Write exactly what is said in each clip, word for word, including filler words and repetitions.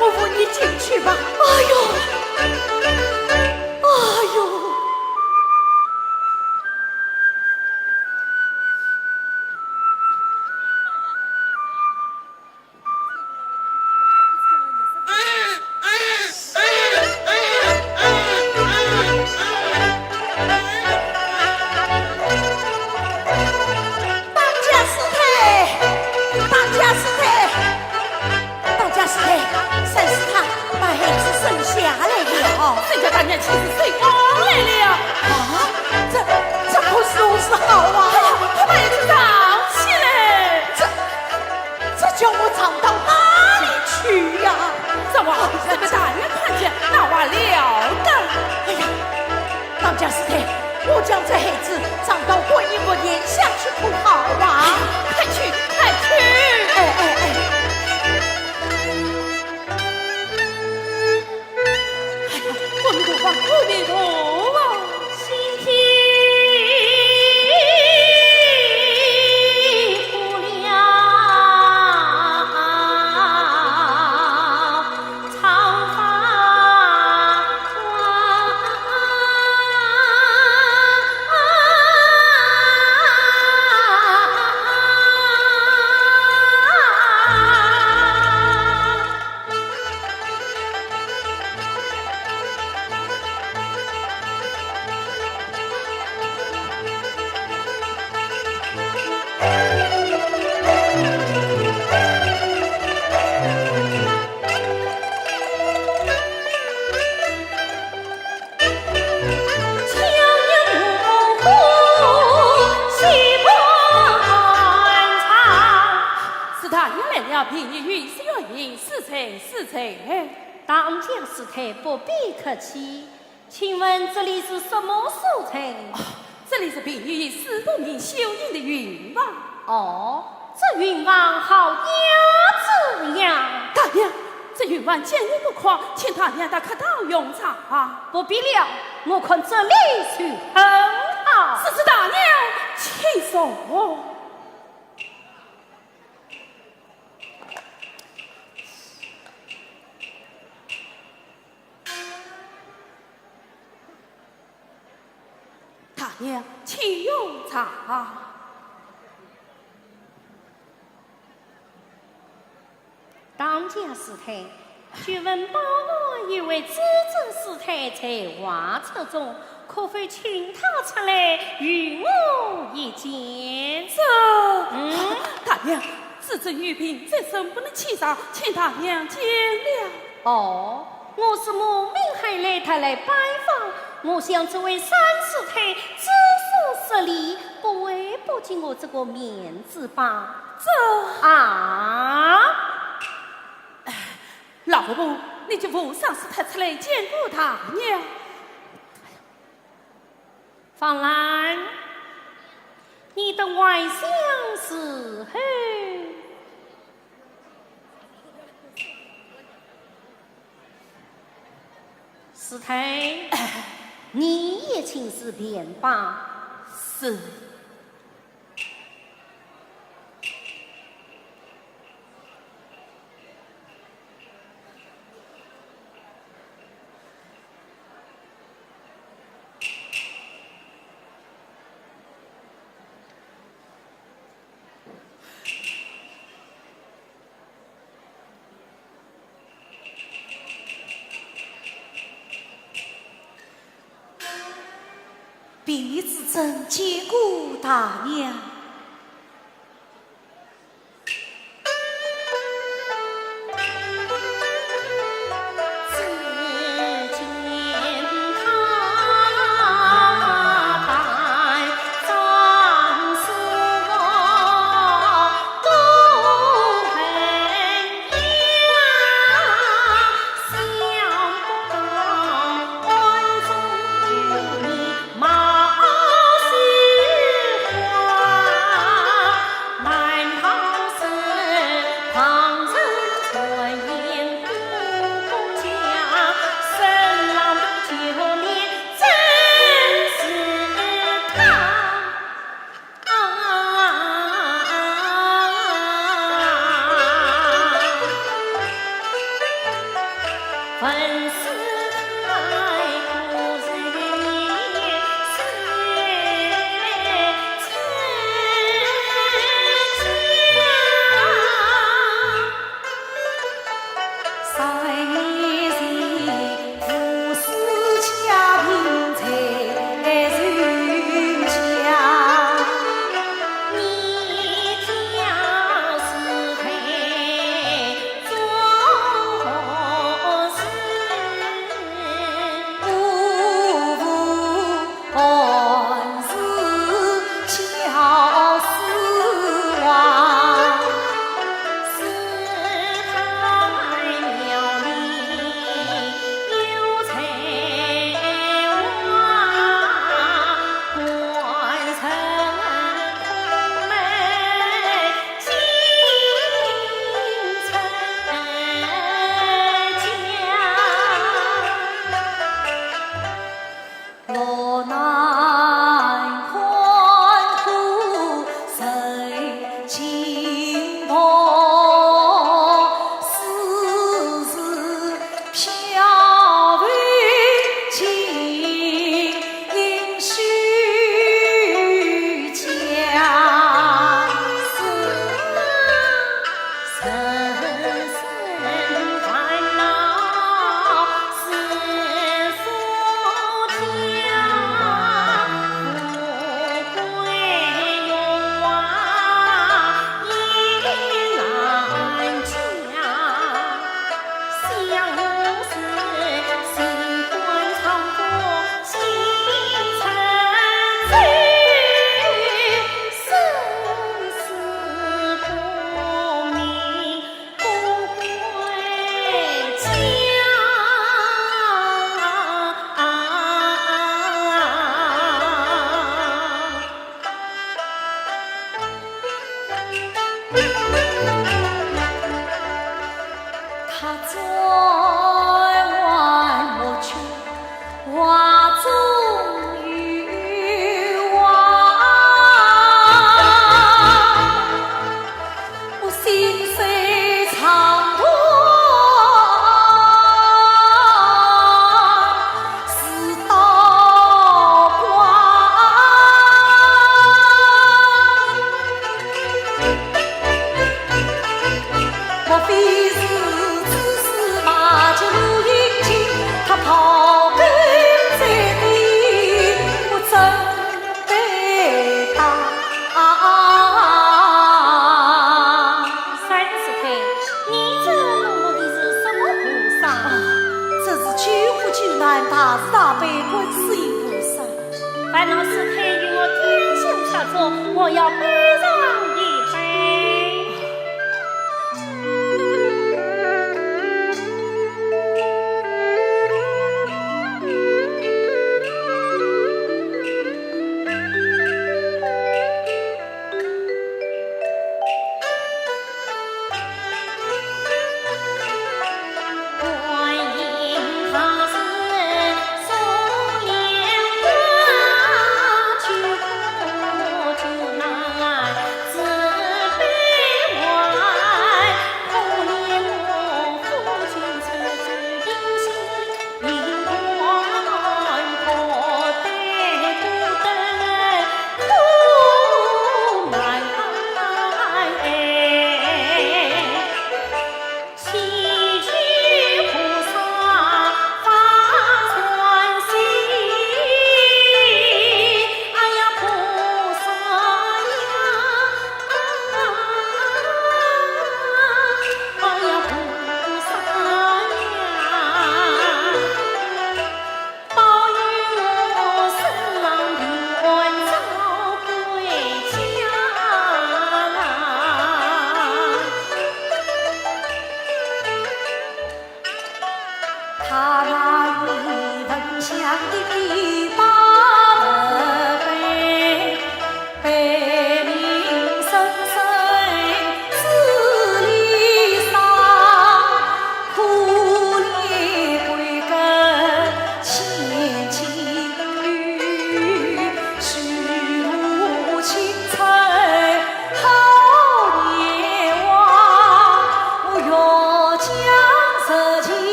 我扶你进去吧。哎呦，哎呦。当家师太，当家师太。 当家师太，算是他把孩子生下来了。谁家大娘亲自随我来了？啊，这，这可如何是好啊？哎呀，快把孩子藏起来！这，这叫我藏到哪里去呀？这话，这个大娘看见，那还了得？哎呀， 当家师太，我将这孩子藏到观音佛殿下去可好啊？快去，快去！哎，哎，哎。哎呀，阿弥陀佛，阿弥陀佛！是大娘来了，贫女有失远迎，恕罪，恕罪。当家师太不必客气，请问这里是什么所在？哦，这里是贫女以师父名秀英的云房。哦，这云房好雅致呀。大娘，这云房见我不快，请大娘到客堂用茶。不必了，我看这里就很好。是，是，大娘，请坐。 大娘，请用茶。当家师太，久闻报国有位至尊师太才华出众，可否请他出来与我一见？这，嗯？大娘，至尊有病在身，不能启程，请大娘见谅。 哦，我是慕名而来，特来拜访。我想这位三师太知书识礼，不会不给我这个面子吧？这，啊？老伯伯，你就扶三师太出来见过大娘。 方兰，你的外相如何？师太，你也请示便吧。是。 贫女至尊见过大娘。三师太，你这摸摸的是什么菩萨？啊，这是救苦救难大慈大悲观世音菩萨。烦劳师太与我点香插烛，我要拜上一拜。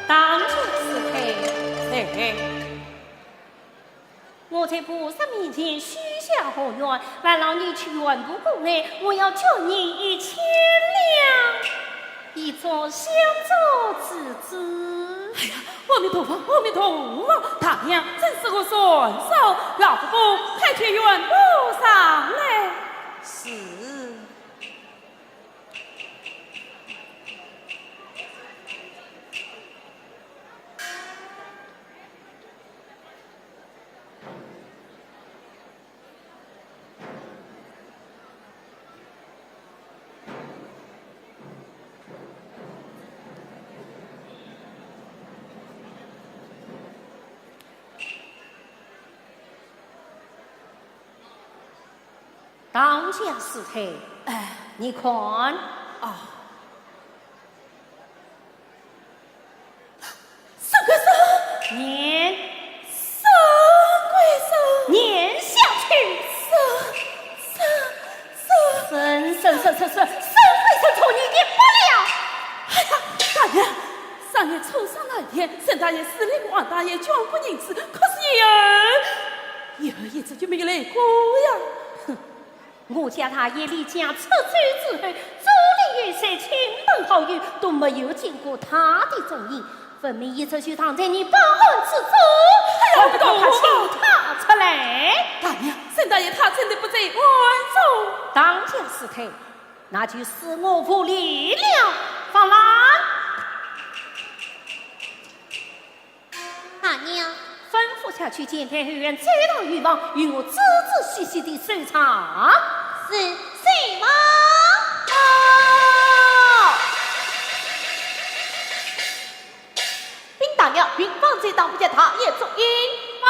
当今师太，谁？ 我在菩萨面前许下好愿，烦劳你去远渡过来，我要捐你一千两，以作香烛之资。哎呀，阿弥陀佛，阿弥陀佛，大娘真是个善手，老伯伯快去远渡上来。是。 当家师太，哎，你看。哦。这个大爷死了，王大爷捐过银子，可是叶儿，叶儿一直就没有来过呀。哼，我家大爷离家出走之后，族里有些亲朋好友都没有见过他的踪影，分明一直就藏在你办案之中，哎呀，还不快快请他出来？大娘，沈大爷他真的不在案中。当家师太，那就恕我无礼了。方郎。 大娘，吩咐下去，前台后院走堂圆房，与我仔仔细细地搜查。是，是吗？报！禀大娘，圆房走堂不见大爷踪影。报！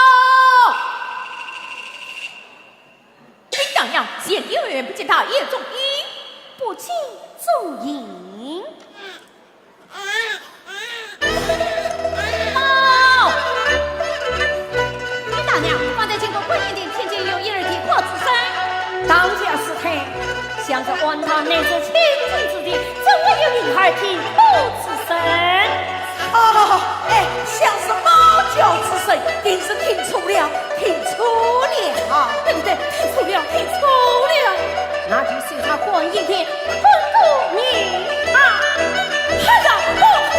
禀大娘，前台后院不见大爷踪影。不见踪影。 报！禀大娘，方才经过观音殿，听见有婴儿啼哭之声。当家师太，想这案堂内是清静之地，怎会有婴儿啼哭之声？哦，哎，像是猫叫之声，定是听错了，听错了。对对对，听错了，听错了。那就随他观音殿， 看个明白。哎呀，不好！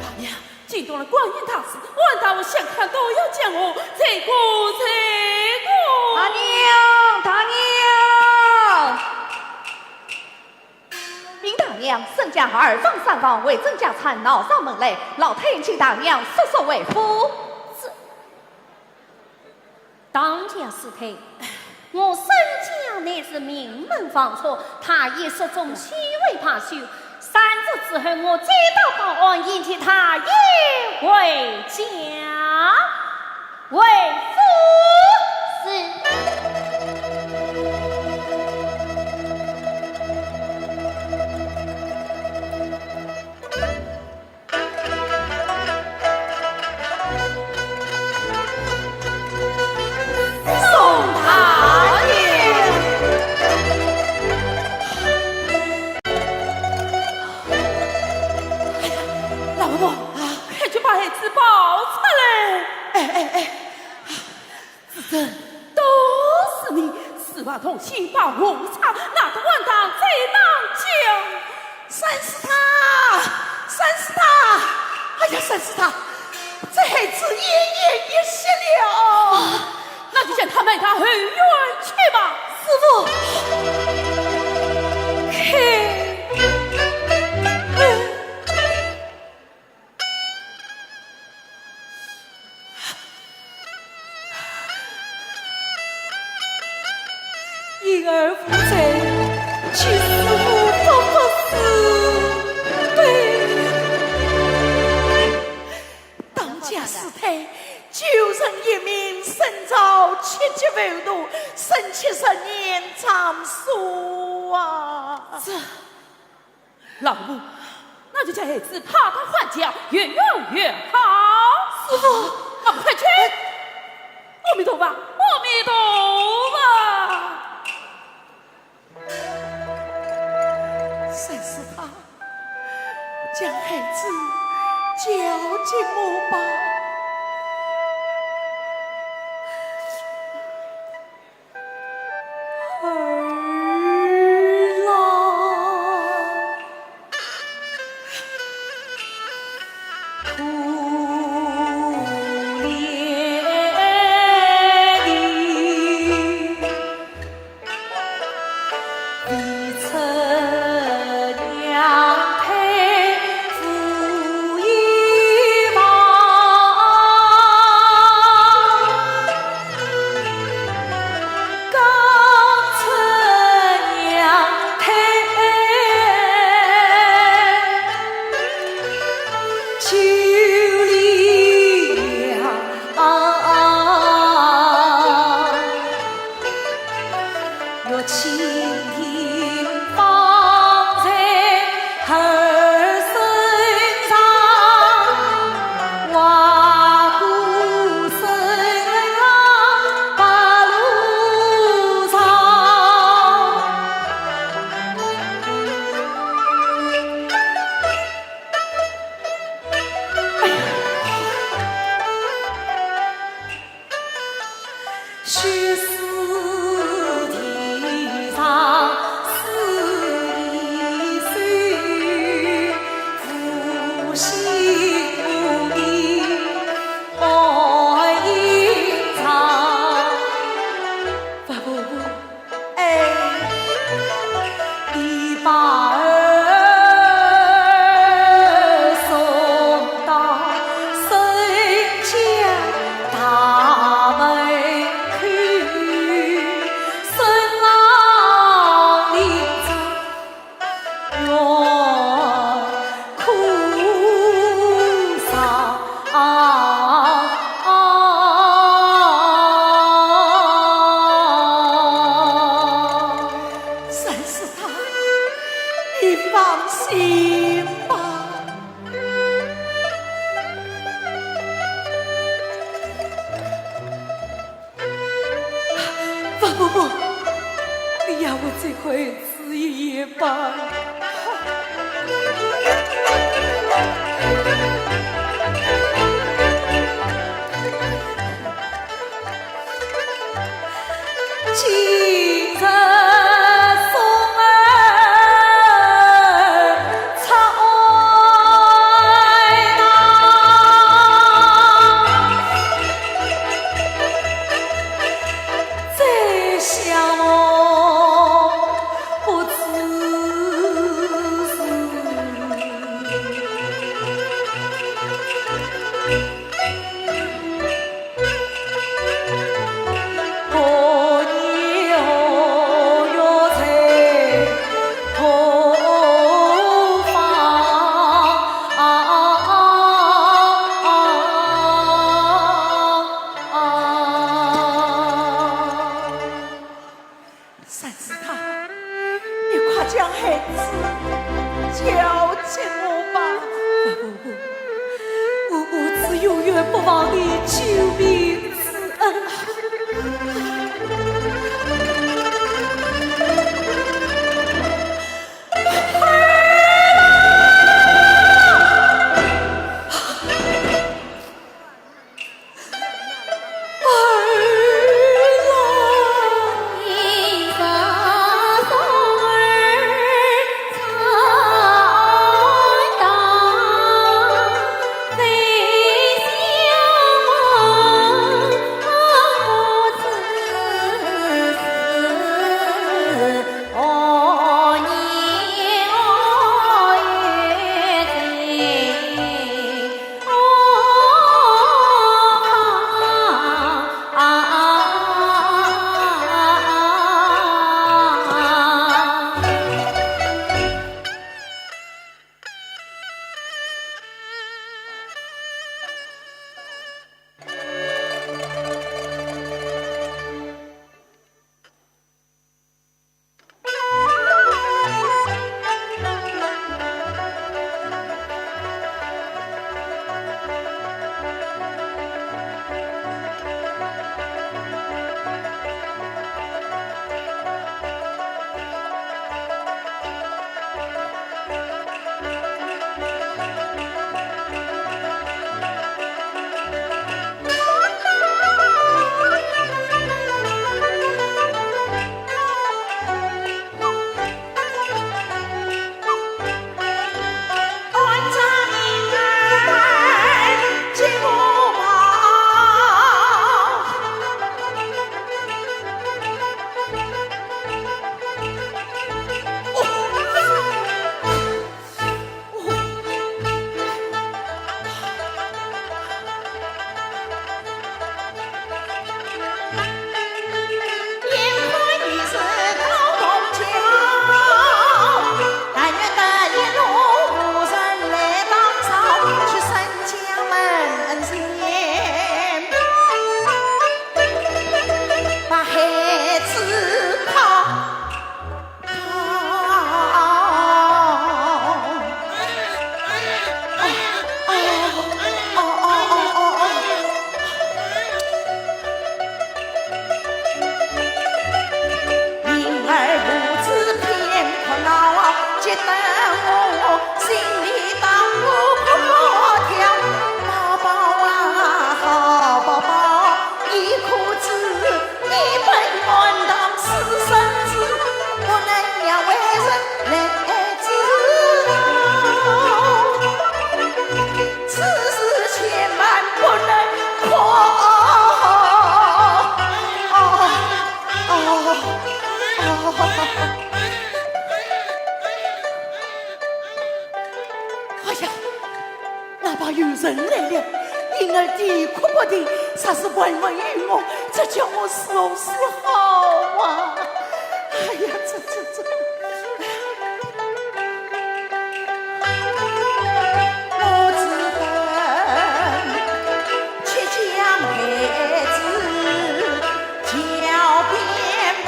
大娘，惊动了观音大士，俺大王想看都要将我罪过，罪过。大娘，大娘！禀大娘，沈家二房三房，未曾家产，闹上门来，老太请大娘速速回府。这 当家师太，我沈家乃是名门望族，大爷失踪，岂会罢休？三日之后，我再到办案，迎接大爷回家，回府。是。 宋大爷。哎呀，老伯伯啊，快去把孩子抱出来！哎，哎，哎，子珍，都是你，私话同心，把红茶拿到碗堂再拿酒。 三师太，三师太，哎呀，三师太，这孩子奄奄一息了。那就将他埋到后院去吧。师父。嘿，嗯。 嬰儿无罪，其师父不服死。对，当家师太，救人一命胜造七级浮屠，生七十年斩首啊！这 老伯伯，那就将孩子抱到槐树下，越远越好。师父，老伯伯，快去！阿弥陀佛，阿弥陀佛。三师太，将孩子交给我吧。 儿啊，可怜你，未曾娘胎无依靠。为此一言吧。今日送儿出外堂，再想我不知时。 三师太，你快将孩子交给我吧。不，不，不，我，我只有永不忘你救命之恩啊！哎呀， 哪怕有人来了，莺儿啼哭不停，若是还问于我，这叫我如何是好啊？哎呀，这，这，这……我只得去将孩子叫便跑。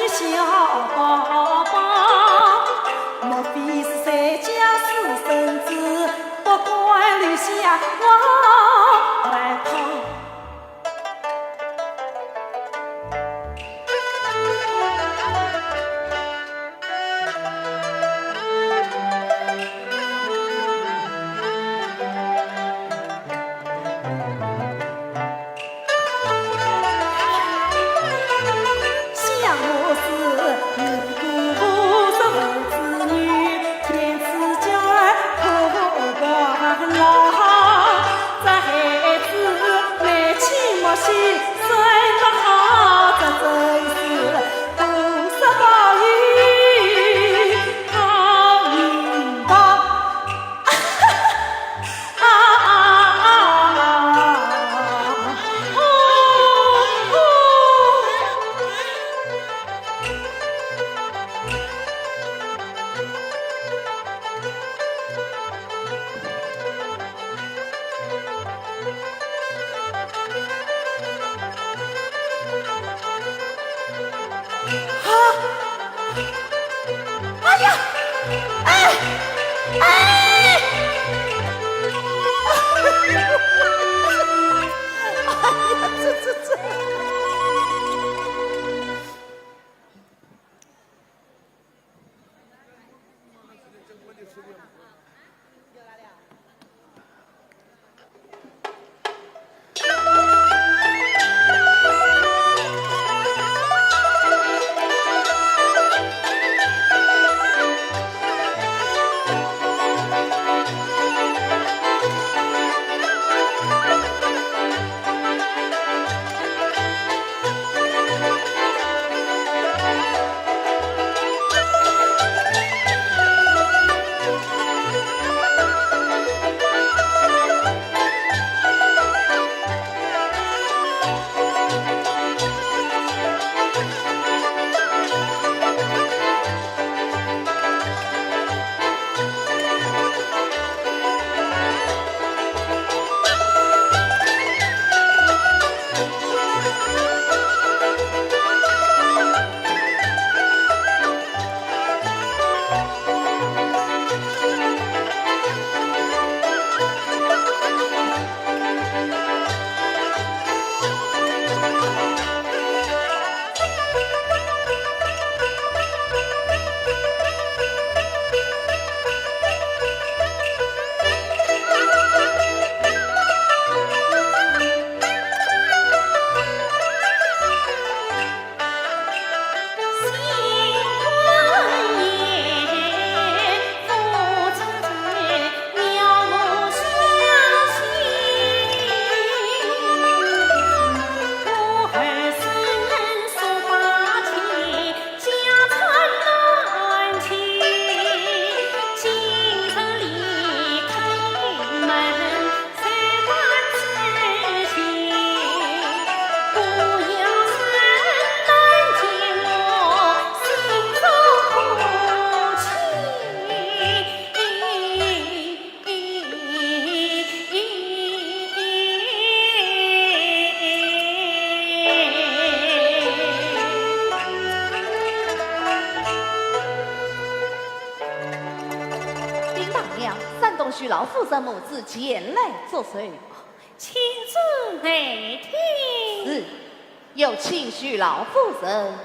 小宝宝，莫非是谁家私生子，不敢留下我来讨。 啊！哎呀！哎！哎！哎呀，这，这，这。 禀大娘，山东徐老夫人母子前来作寿。请主内厅。是，有请徐老夫人。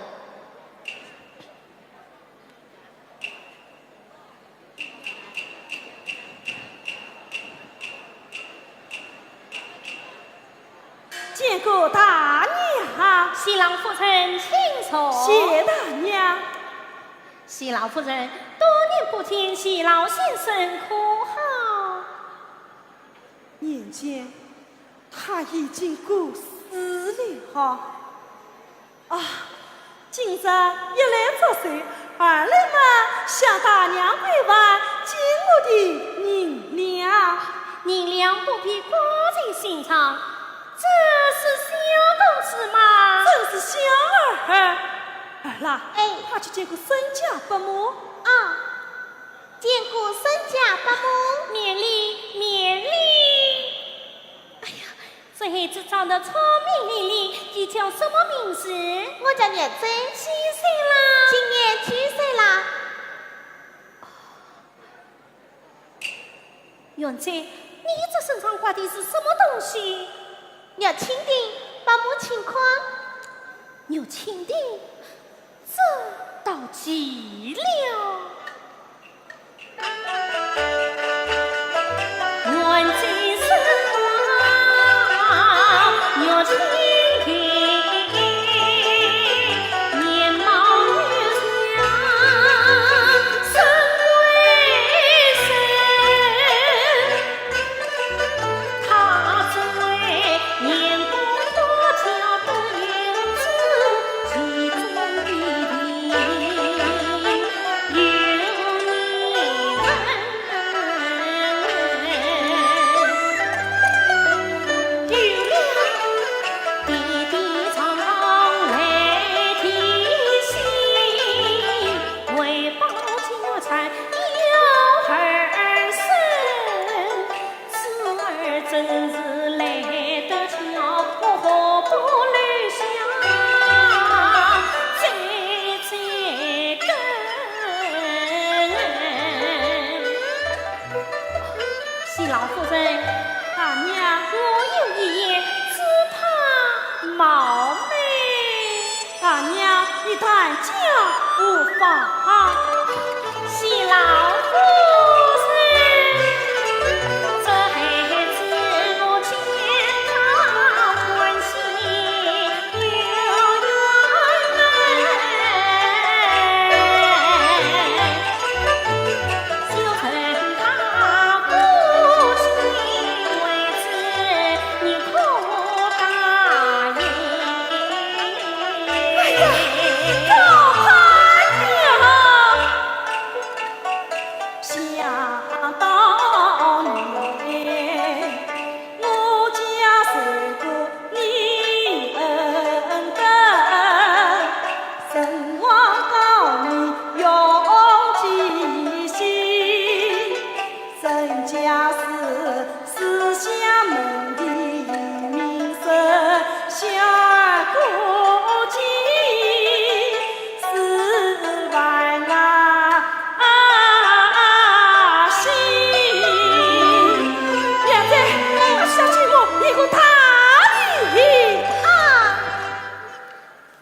见过大娘。徐老夫人，请坐。谢大娘。徐老夫人，多年不见，徐老先生可好？年间，他已经过世了。啊， 今日一来作寿，二来嘛，向大娘跪还敬我的银两。银两不必挂在身上，这是小公子吗？正是小二。儿啦，哎。快去见过孙家伯母。啊，见过孙家伯母。免礼，免礼。哎呀， 这孩子长得聪明伶俐，你叫什么名字？我叫月珍。几岁了？这，你这身上挂的是什么东西？玉蜻蜓，白马轻款。玉蜻蜓，这倒奇了。谢老夫人。大娘。我有一言，只怕冒昧。大娘，你但讲无妨。谢老夫人。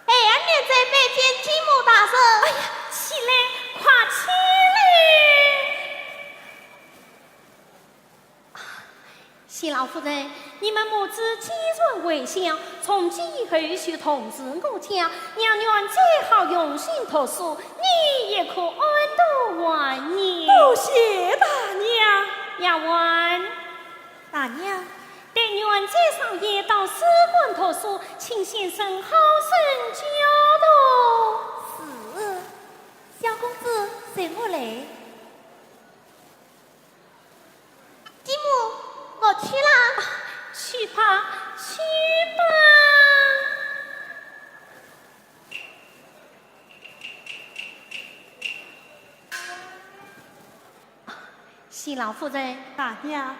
哎呀，免罪拜见继母大人。哎呀，起来，快起来。谢老夫人，你们母子既然回乡，从今以后就同住我家，让元吉好用心读书，你也可安度晚年。多谢大娘。丫鬟。 大娘。带元吉少爷到书馆读书，请先生好生教导。是。小公子，随我来。继母，我去啦。去吧，去吧。 谢老夫人。大娘。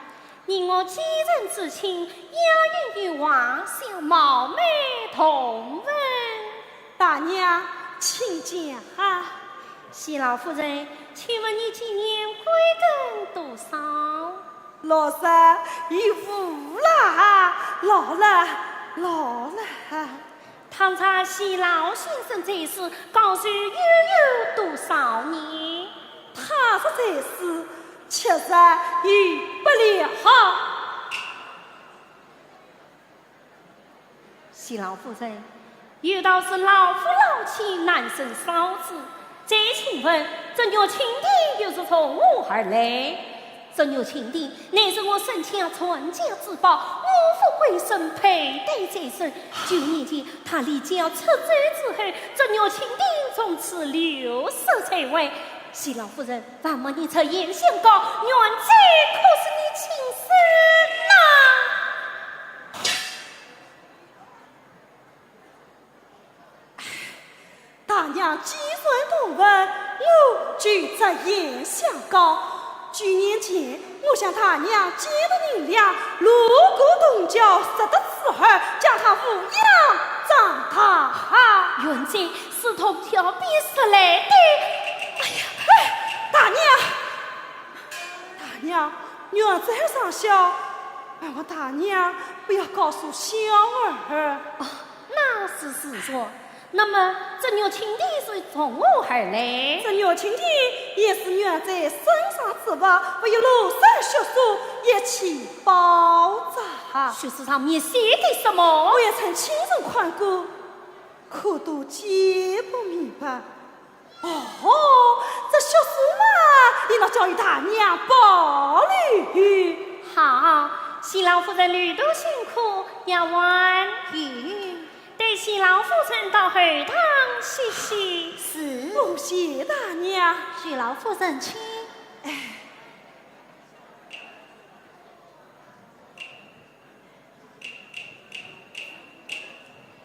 你我既然至亲，丫鬟有话想冒昧同问。大娘，请讲啊。谢老夫人，请问你今年贵庚多少？六十有五啦，老了，老了。 倘若谢老先生在世，高寿又有多少年？他若在世，七十有八了。谢老夫人，有道是老夫老妻，难生少子。再请问，这玉蜻蜓又是从何而来？ 这玉蜻蜓乃是我沈家传家之宝，五福贵生佩戴在身，九年前他离家出走之后，这玉蜻蜓从此流失在外。谢老夫人，万望你出言相告，元吉可是你亲生呐？ 大娘既然同问，我就直言相告。九年前，我向大娘借的银两，路过东郊，拾得之后，将它抚养长大。元吉，是东郊边拾来的。哎呀，哎，大娘，大娘，玉簪上翕，还望大娘不要告诉小儿。哦，那是自然。那么这玉青钿是从何而来？这玉青钿也是玉簪身上之物，还有罗衫血书一起包着。血书上面写的什么？我也曾亲身看过，可都解不明白。 哦，这血书嘛，伊拉交与大娘保留。好，新郎夫人旅途辛苦，丫鬟。嗯。带新郎夫人到后堂歇息。是。多谢大娘。新郎夫人请。哎。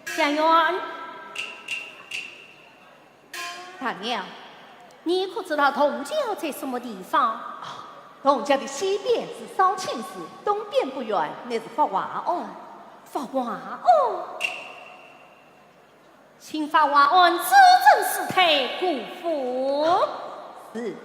香云。 大娘，你可知道童桥在什么地方？童桥的西边是绍兴市，东边不远，乃是发话庵。发话庵？请发话庵指证师太过府。是。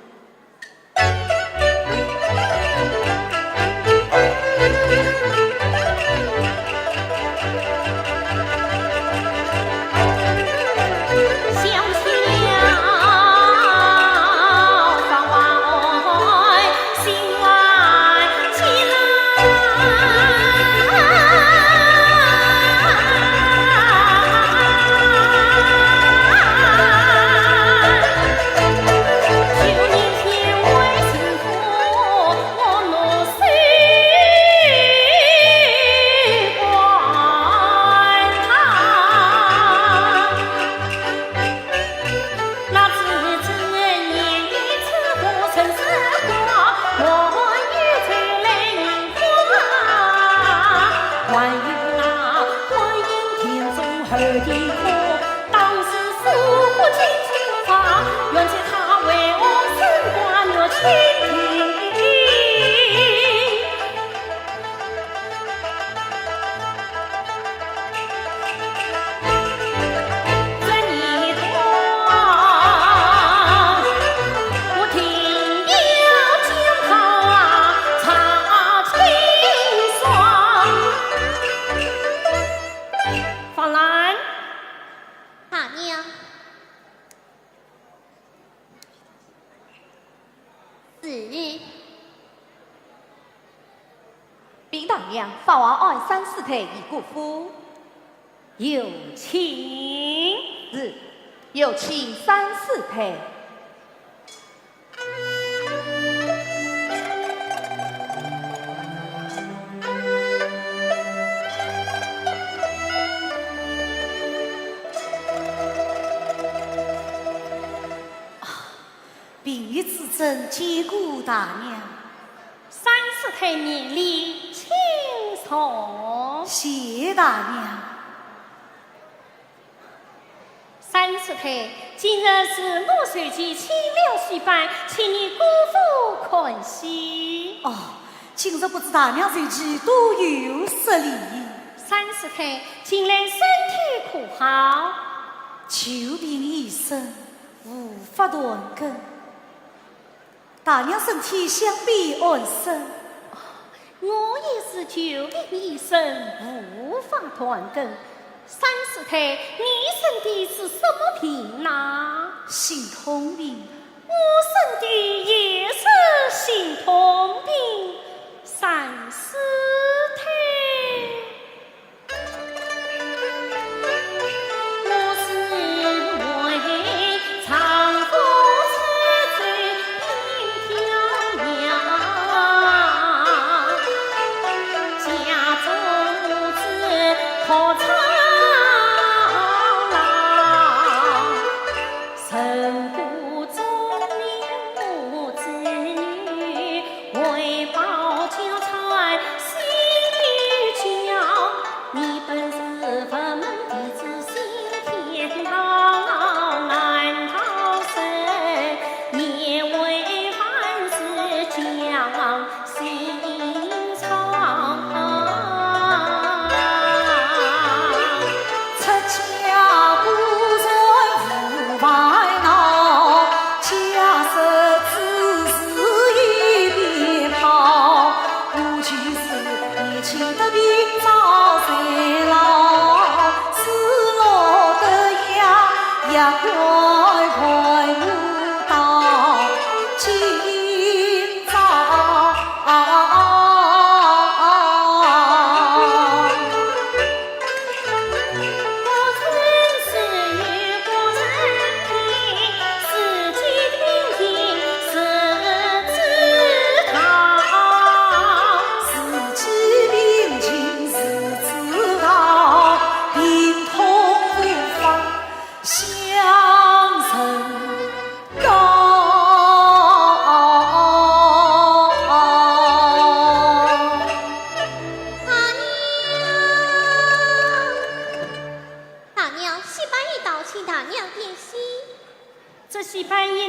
方兰。大娘。 是。禀大娘，发话庵三师太已过府。有请。是，有请三师太。 并未知真，见过大娘。三师太免礼，请坐。谢大娘。三师太，今日是我随即请了戏班，请你过府看戏。哦，今日不知大娘随即，多有失礼。三师太，近来身体可好？久病已生， 无法断根。大娘身体想必安生？我也是久病已生，无法断根。三师太，你生的是什么病呐？心痛病。我生的也是心痛病。三师太。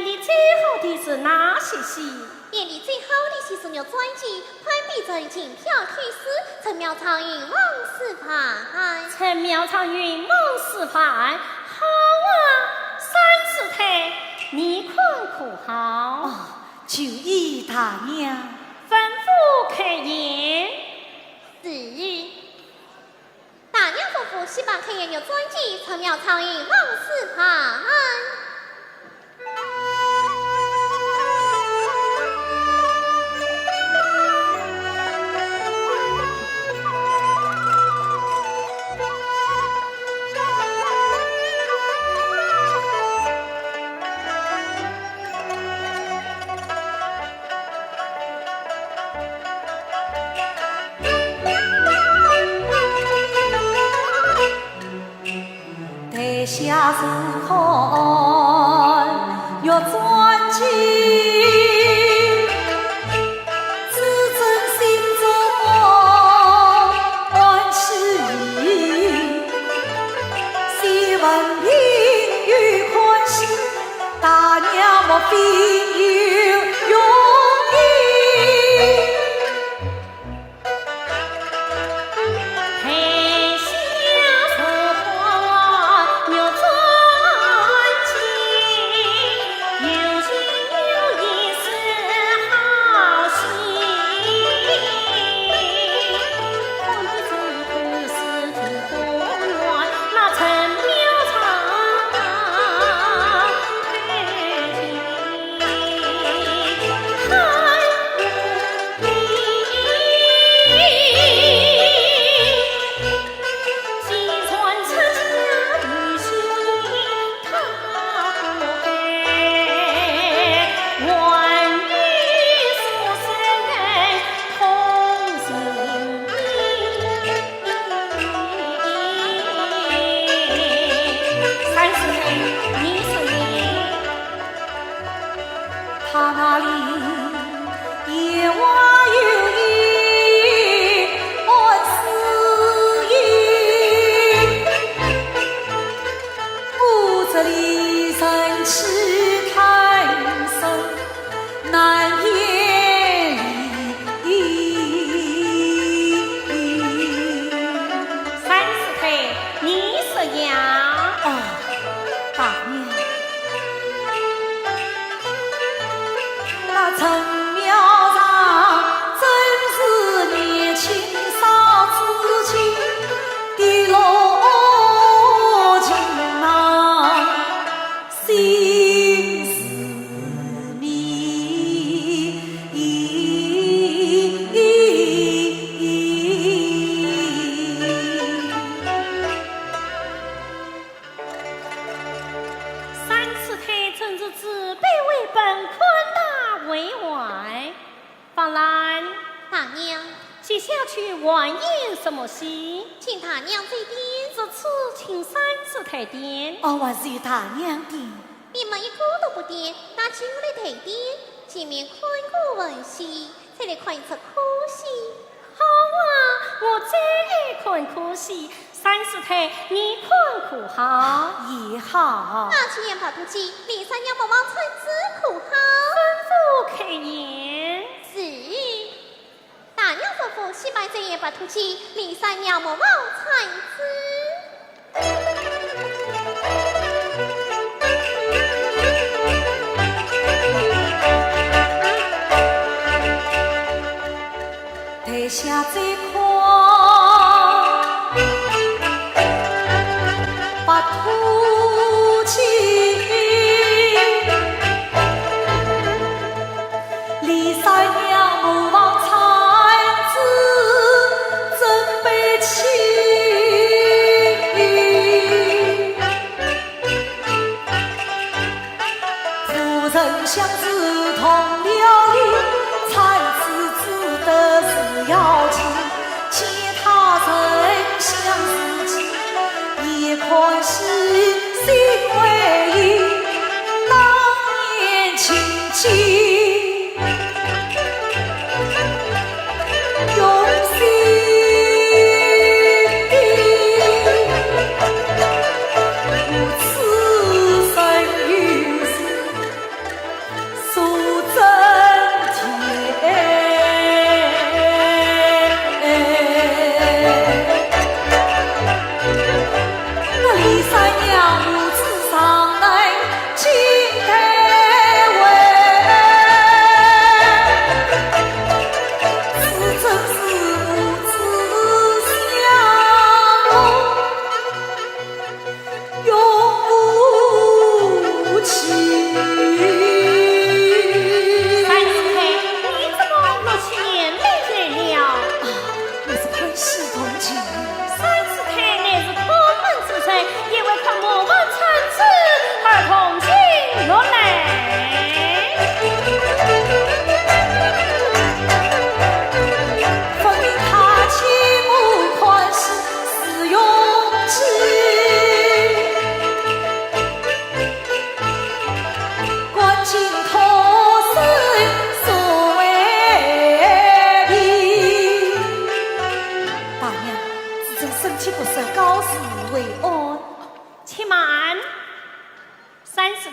演得最好的是哪些戏？演得最好的戏是《玉簪记》，潘必正、金飘天师、陈妙唱《云梦书房》。陈妙唱《云梦书房》，好啊，三师太，你看可好？哦，就依大娘吩咐开演。是。 大娘吩咐，戏班开演《玉簪记》，陈妙唱《云梦书房》。台下坐看《玉簪记》，只争心中欢喜意，戏文并有欢喜，大娘莫非有用意？ 三师太，你说呢？ 他那里也还有一案私情，不知李三去看守，难言理。三师太，你说呀？哦，大娘， 那陈妙唱真是年轻少知情的落情啊，心事密。 三师太真是慈悲为本，宽大为怀。方兰，大娘，接下去还演什么戏？请大娘指点。这次请三师太点。哦，还是大娘点。你们一个都不点，拿起我来代点，前面看过文戏，再来看一出哭戏。 好啊，我最爱看哭戏，三师太，你看可好？也好。那就演白兔记，李三娘莫忘产子可好？吩咐开演。是。大娘吩咐，戏班再演白兔记，李三娘莫忘产子。 台下再看白兔记，李三娘莫忘产子真悲戚。 夫人想是动了意，产子只得是要紧，其他人想自己，也欢喜心为意，当年情景。 用心的，我此生有幸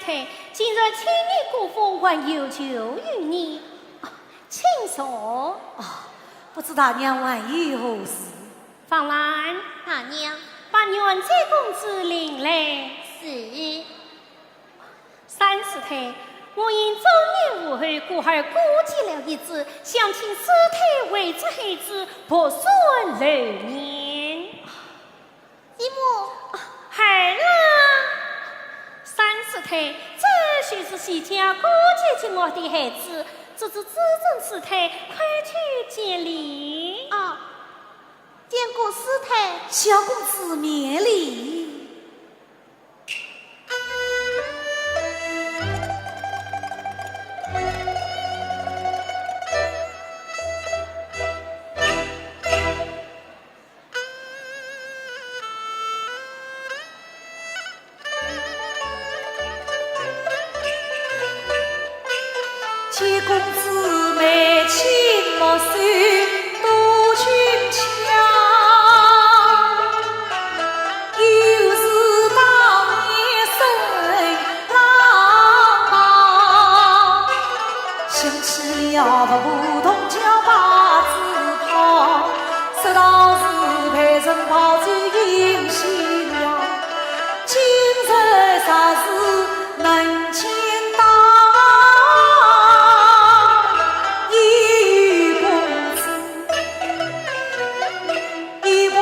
今日千年古风，还有求于你。啊，请坐。啊，不知大娘还有何事？方兰。大娘。把阮家公子领来。是。三师太，我因中年无后，故而过继了一子，想请师太为这孩子泊孙留念。 继母。孩儿啊，三师太，这就是徐家过继给我的孩子，这是至尊师太，快去见礼。啊，见过师太。小公子免礼。 见公子眉清目秀，多俊俏，又是当年生 郎旁，想起了不同叫八字旁，说道是配人跑走迎新娘，今日若是能见到，一公子 一外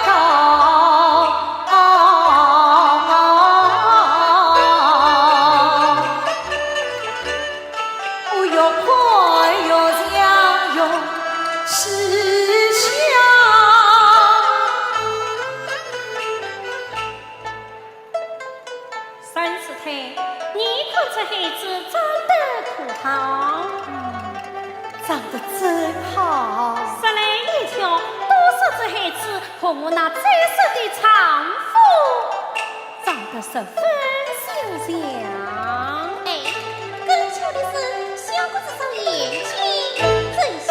高。我要快要强要吃香。 三师太，你看这孩子长得可好？嗯，长得真好。说来也巧，都说这孩子和我那再说的丈夫长得十分相像。哎，更巧的是，小公子双眼睛真像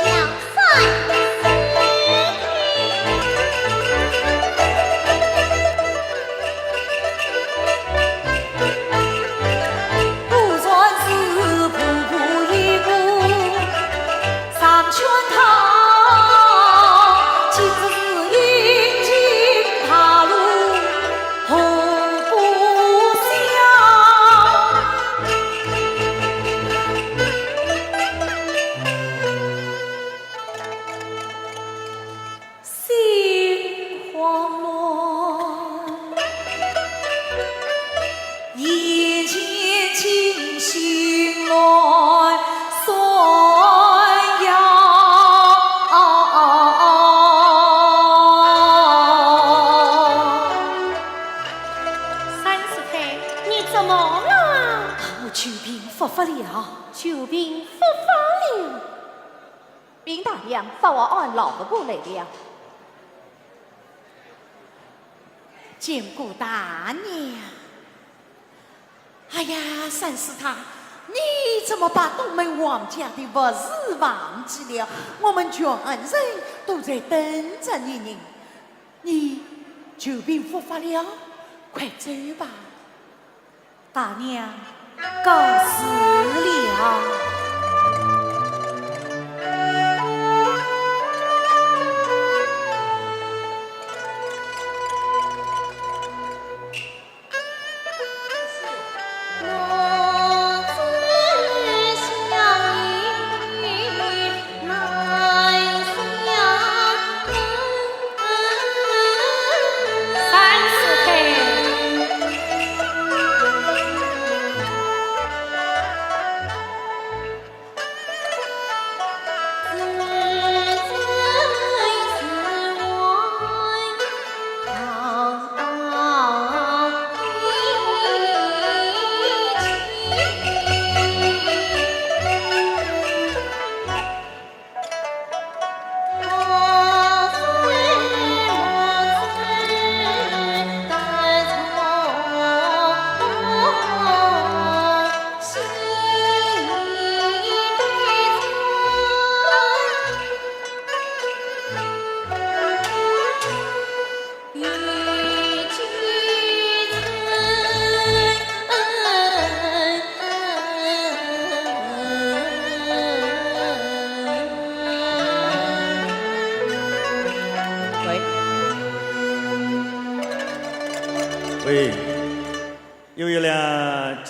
心慌乱，眼前金星乱闪耀。三师太，你怎么了？我久病复发了。久病复发了？ 禀大娘，法王按老伯伯来了。见过大娘。哎呀，三师太，你怎么把东门王家的不是忘记了？我们全人都在等着你呢。你久病复发了，快走吧。 大娘，告辞了。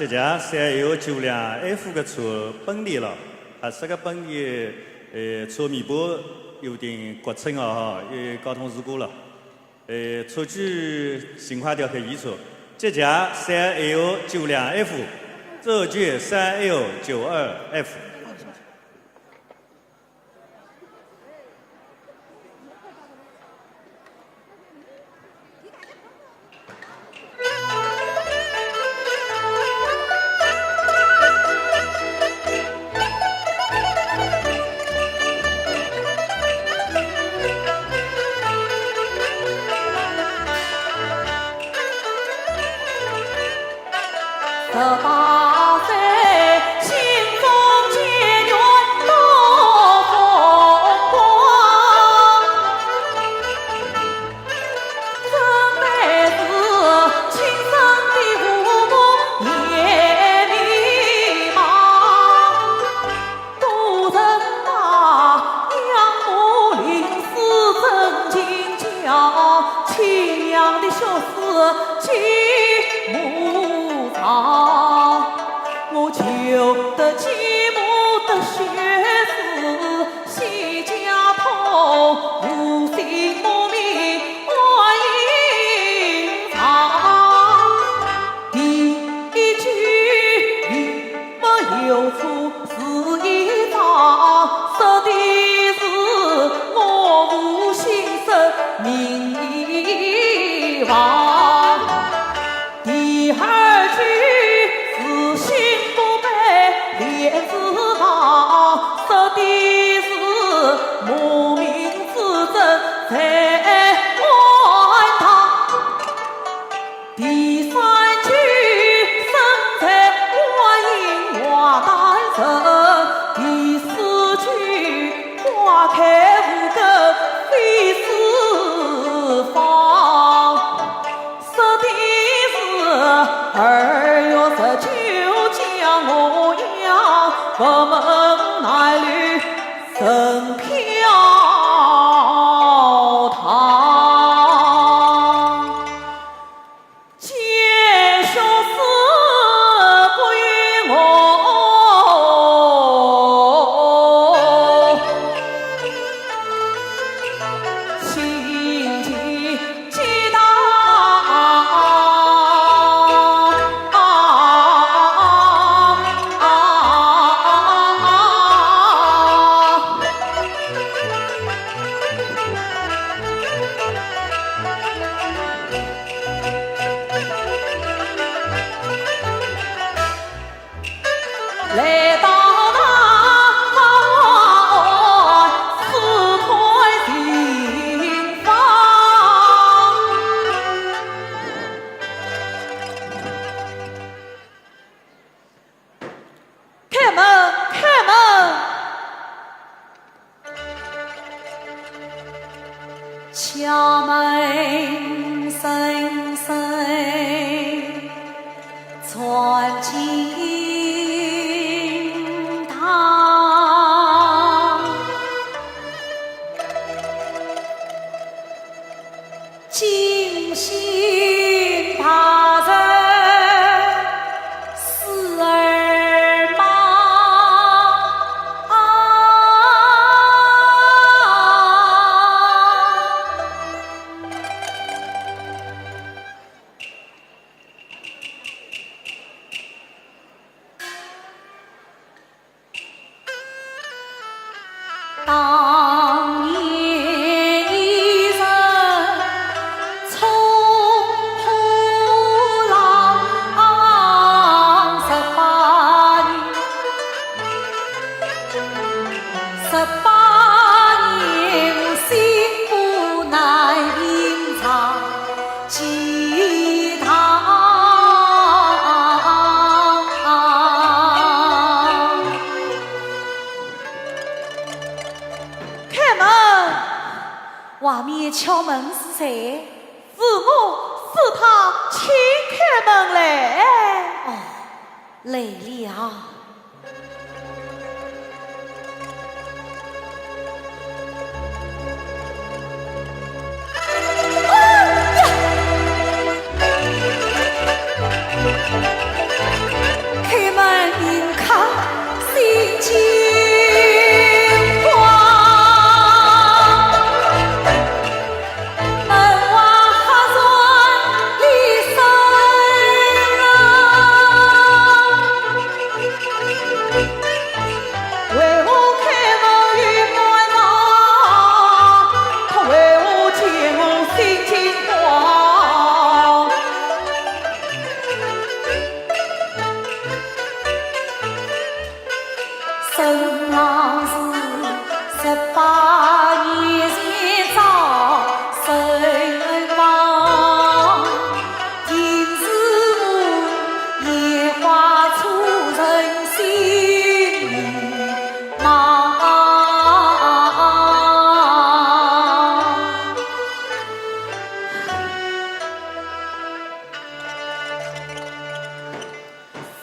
这节三L九两F个车崩裂了，啊，这个崩裂，呃，车尾巴有点刮蹭啊，哈，有交通事故了。呃，车主情况调去医车。这节三L九两F，这节三L九二F。 十八岁，心中结缘多风光。真乃是亲生的父母也迷茫。 都城大娘母临死真情叫，凄凉的血史记不着。我求得继母的血书，写家谱，无姓无名，我隐藏。 第一句并没有错，是一张，说的是我父姓孙名义房。第二句是新不配连字旁，说的是母名子孙在晚堂。 第三句生在观音花坛城，第四句花开无根非四方。说的是二月十九将我养，佛门南楼神飘堂。 解说是不与我心情激荡。 来到那四川新房。开门，开门！ 敲门声声传进堂。 惊醒大人四耳盲。啊！当年一人冲破浪十八年，十八年我心腹难隐藏。 祭堂。开门！外面敲门是谁？是我，是他，请开门来。哦，来了。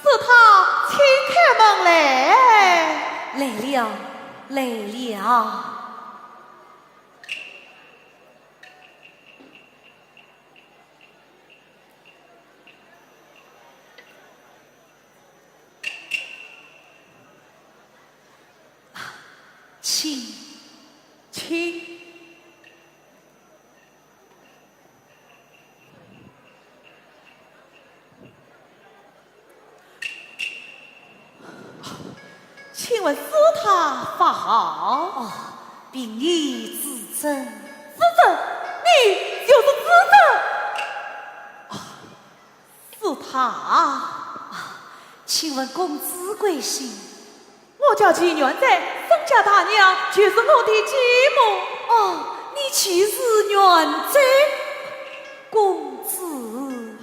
是他，请开门来。来了，来了。 请，请。请问是他发号？哦，凭你指证。指证？你就是指证？哦， 是他。啊，请问公子贵姓？我叫钱元贞，沈家大娘就是我的继母。哦，你就是元贞公子。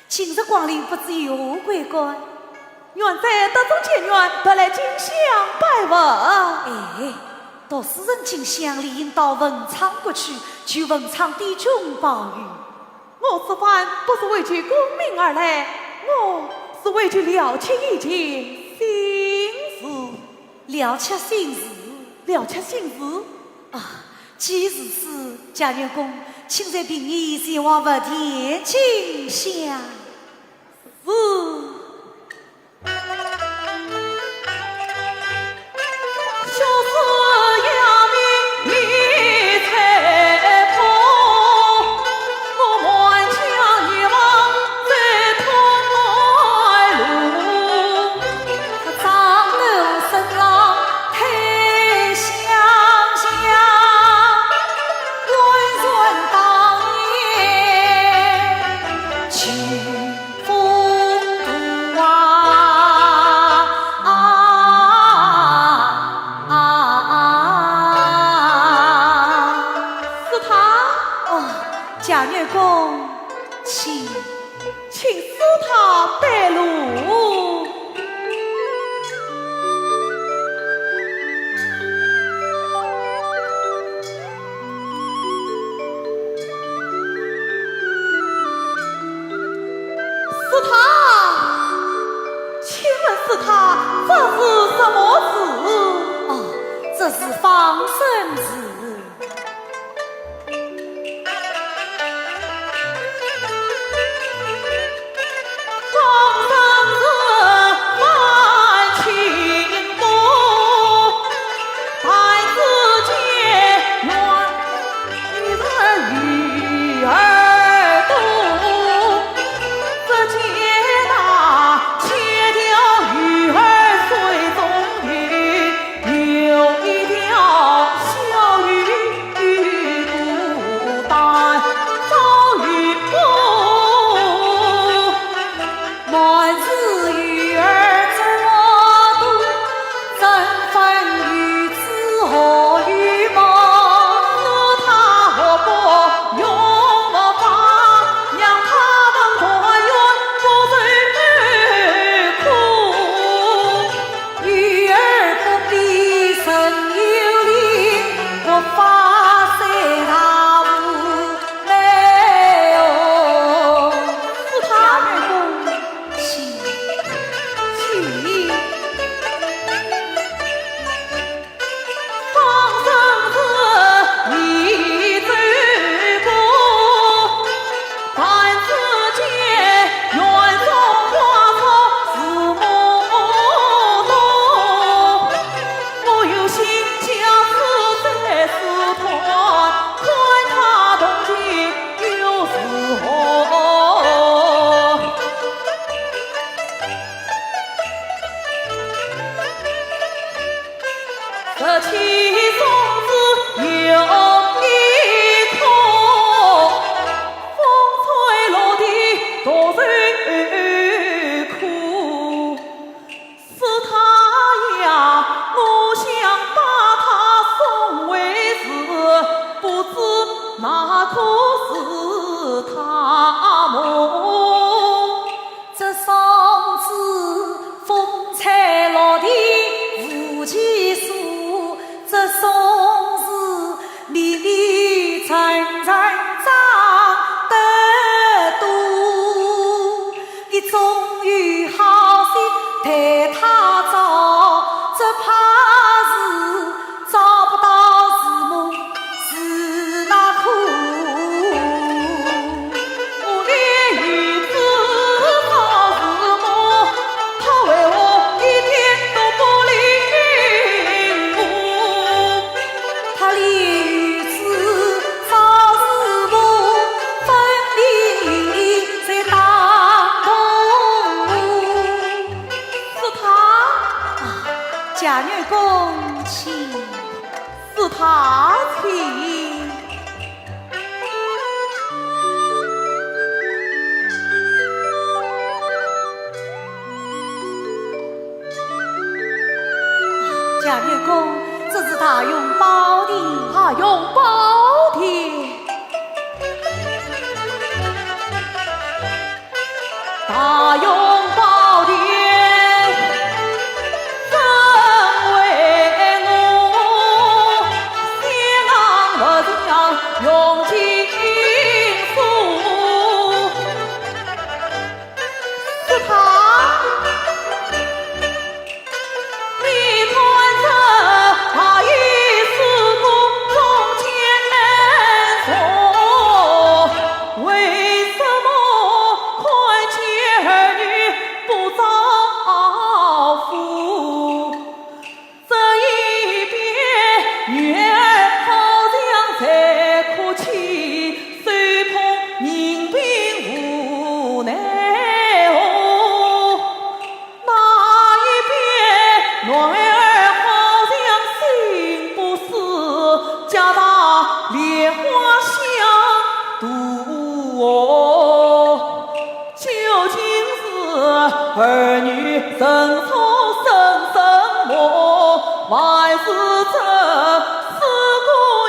今日光临不知有何贵干？元贞得中解元，特来进香拜问。哎，读书人进香理应到文昌阁去，求文昌帝君保佑。 我此番不是为求功名而来，我是为求了却一件心事。了却心事？了却心事？啊，既如此，贾元公，请在屏沿前往佛殿进香。是。 风度啊，啊，啊，啊。是他？哦，贾月公，请，请使他带路。 是他？请问是他，这是什么字？哦，这是放生字。只怕是找不到字母是那苦。屋里有只找字母，他为何一点都不领悟？他里有只找字母，分明在打动我。 是他？啊，贾月公请。是他请。贾月公，这是大雄宝殿。大雄宝殿。 大雄宝殿，怎为我香不香用金锁？是他。 你看这大雄宝殿中间锁，为什么看见儿女不招呼？这一边女儿好像在哭泣，手捧银饼无奈何。 那一边男儿好像心不死，家大梨花香肚哦。究竟是儿女成错生什么，还是这四姑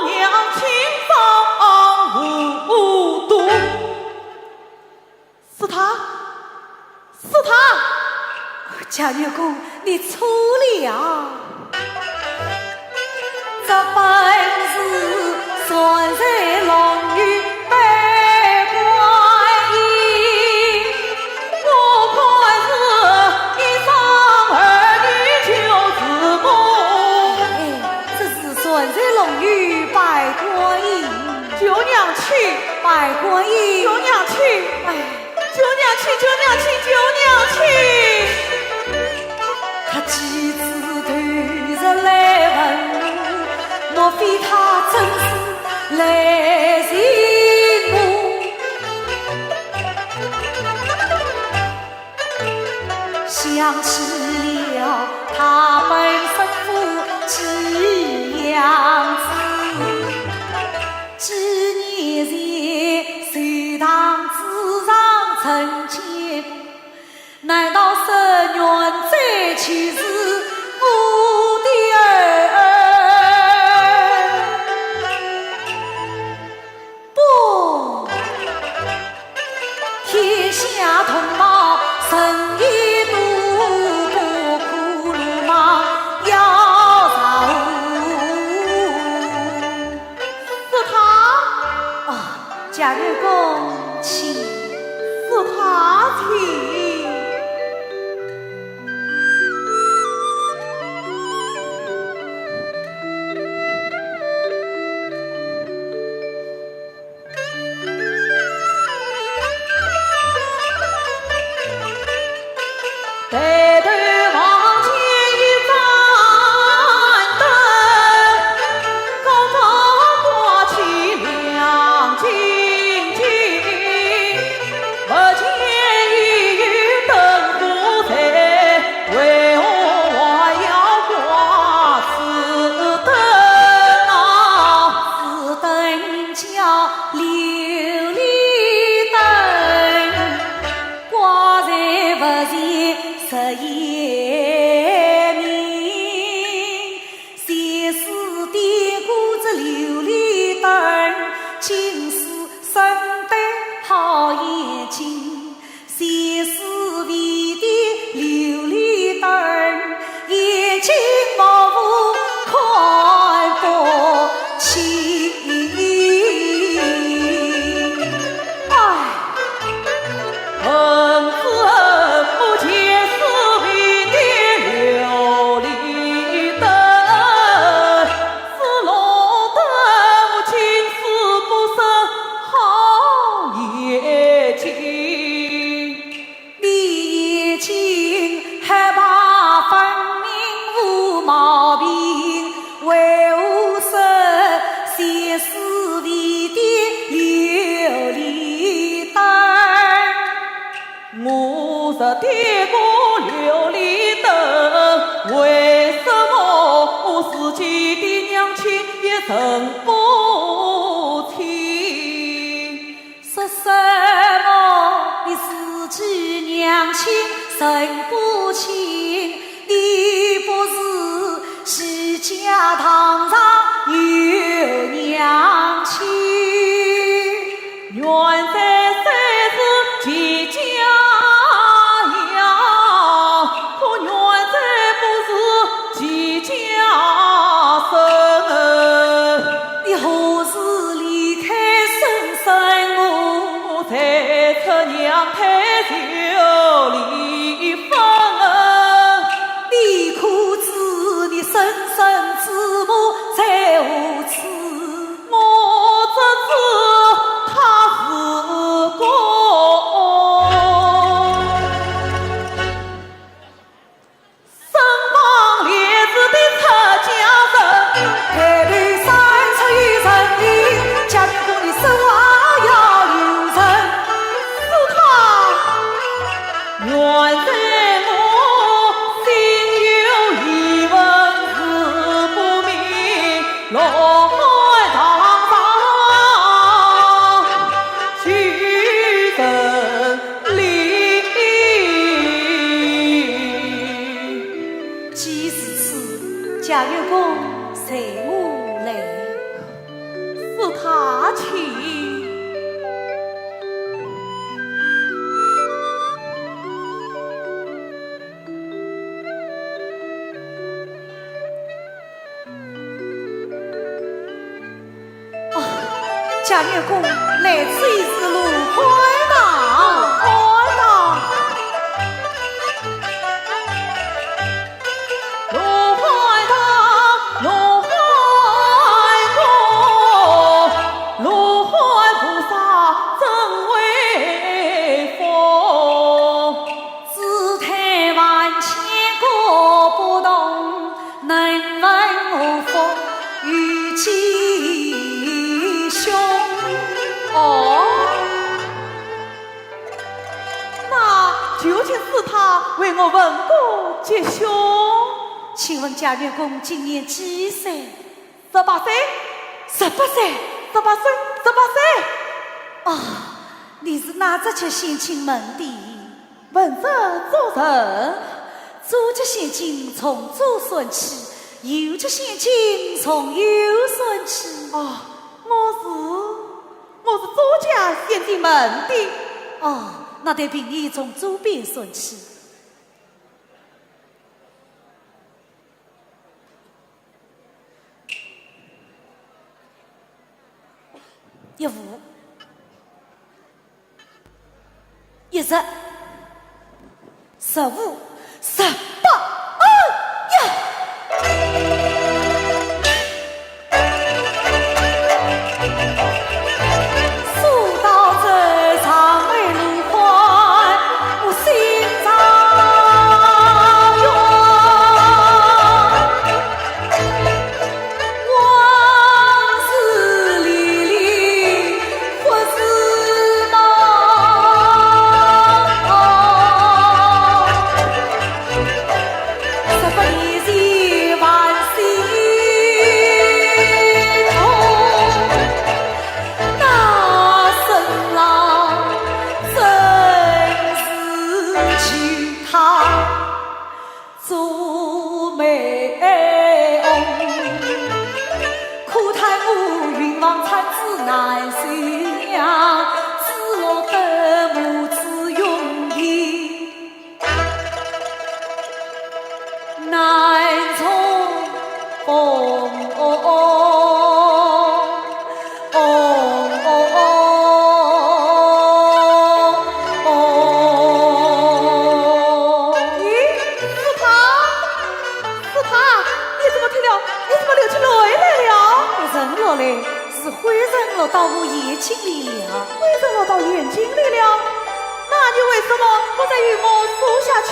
娘情长糊涂？ 是他，是他。贾月公，你错了。这本是传说龙女拜观音，我看是一双儿女求字母。哎，这是传说龙女拜观音。 九娘去，拜观音。九娘去，哎，九娘去，九娘去，九娘去。他几次投入来问我，莫非他真是来寻我？ 想起了他本身父寄养子，几年前学堂之上曾见过，难道是原罪就是我的儿？ 不，天下同胞，谁也躲不过鲁莽妖娆。是他？啊，贾月公，请。是他请。 抬头望见一盏灯，高高挂起亮晶晶，不见已有灯火在，为何还要挂此灯啊？此灯叫琉璃灯，挂在佛前日夜明。前世点过这琉璃灯，今世生得好眼睛。 前世为的琉璃灯，眼睛模糊看不清。哎，恨之恨不，前世为的你何时离开深山？我在这娘胎就离分。你可知你生身之母在何处？我只知她是个身旁列子的出家人，抬头三尺有神灵，家门口的守望要留神。是她。原在我心有疑问，是不明龙海堂上求神灵。既如此，家院公，随我来。是她。请。啊，家院公，来此已是龙海堂。龙海堂。龙海堂，龙海堂，龙海菩萨真威风。姿态万千各不同，能问何福与吉凶？哦，那就请师太为我问个吉凶。请问家院公今年几岁？十八岁。十八岁，十八岁，十八岁。啊，你是哪只吉星进门的？ 问这做甚？左吉星进从左算起，右吉星进从右算起。哦，我是，我是左吉星进门的。哦，那得凭你从左边算起。 一五，一十，十五，十八，哎呀！说到这长眉龙环，我心上有 往事历历不似梦。十八年前万岁痛，那身浪真是其他 做媒翁，可叹我云房产子难收养，只落得母子永别难重逢。 哦，哦，哦。咦，师太，师太，你怎么退了？你怎么流起泪来了？不曾落泪，是灰尘落到我眼睛里了。灰尘落到眼睛里了？那你为什么不再与我说下去？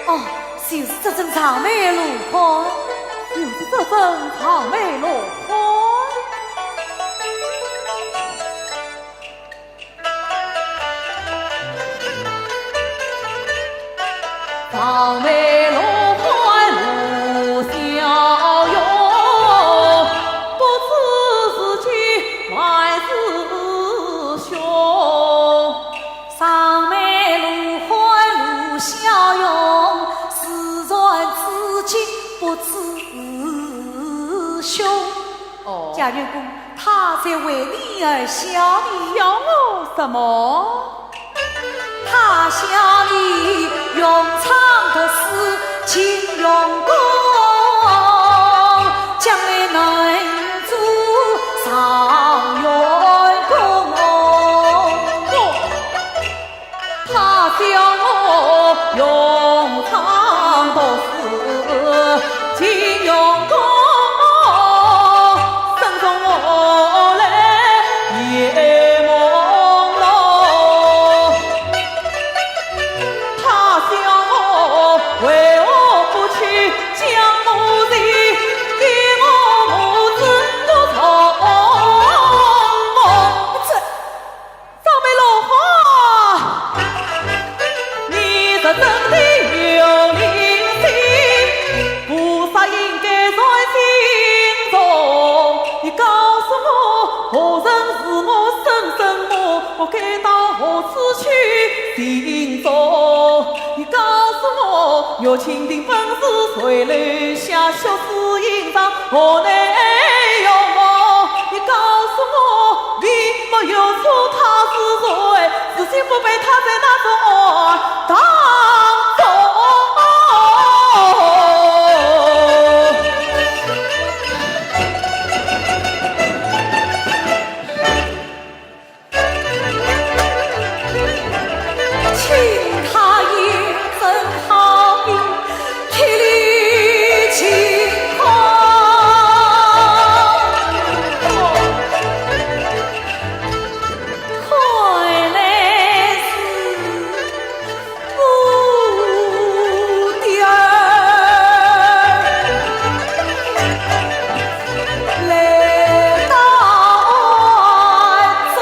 哦， 就是这尊长眉龙环。就是这尊长眉龙环。长眉龙环露逍遥，不知是吉还是凶。 长眉龙环露逍遥，自传至今不知凶。哦。家院公，他在为你而笑呢。笑我什么？他笑你用唱的诗情用功。玉蜻蜓本是垂簍下，血似银掌何奈用？你告诉我，你没有错，他是谁？事情不被他在那种案当中。 请他也真好比，替你情况。看来是 我的儿来到案中。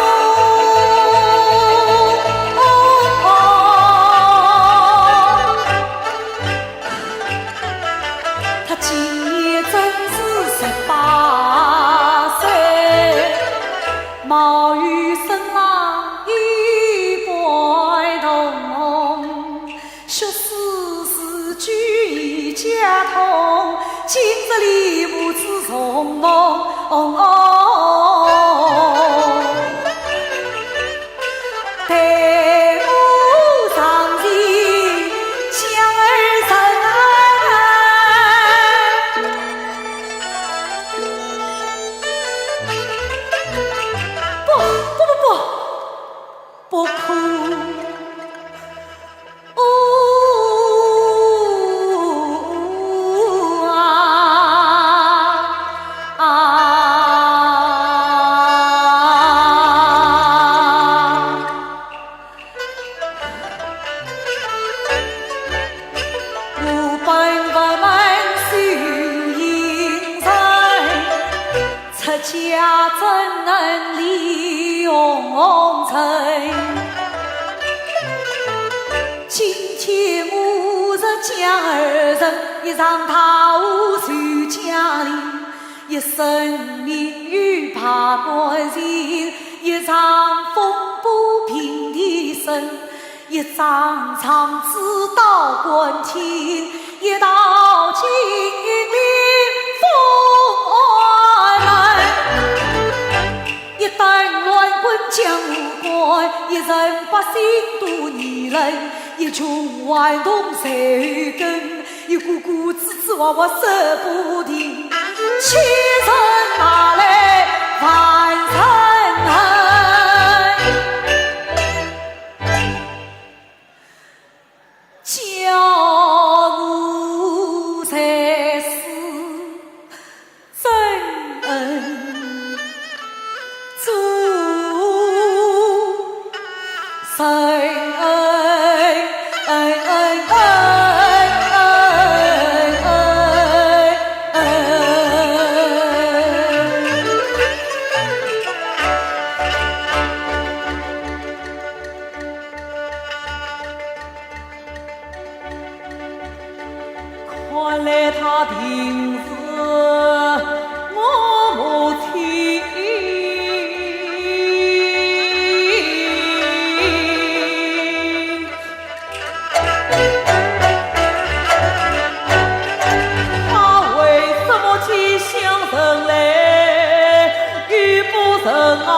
他今年正是十八岁，貌与沈郎一般同， 学识是举一家通，今日里母子重逢。待我上前将儿认。不，不，不，不，不可。 哦啊啊！我本佛门修行人， 出家怎能离红尘？今天我若将儿认，一场大祸传佳丽，一生名誉百官前，一场风波平地震。 一张状纸到官厅，一道金陵封案门。一顿乱棍将我关，一人百姓多议论，一群顽童随后跟，一个个支支吾吾说不定，欺人骂来万人恨。 叫我才是真恩主人恩恩恩恩恩恩。 看来她定是我母亲。她为什么寄香人来又不认啊？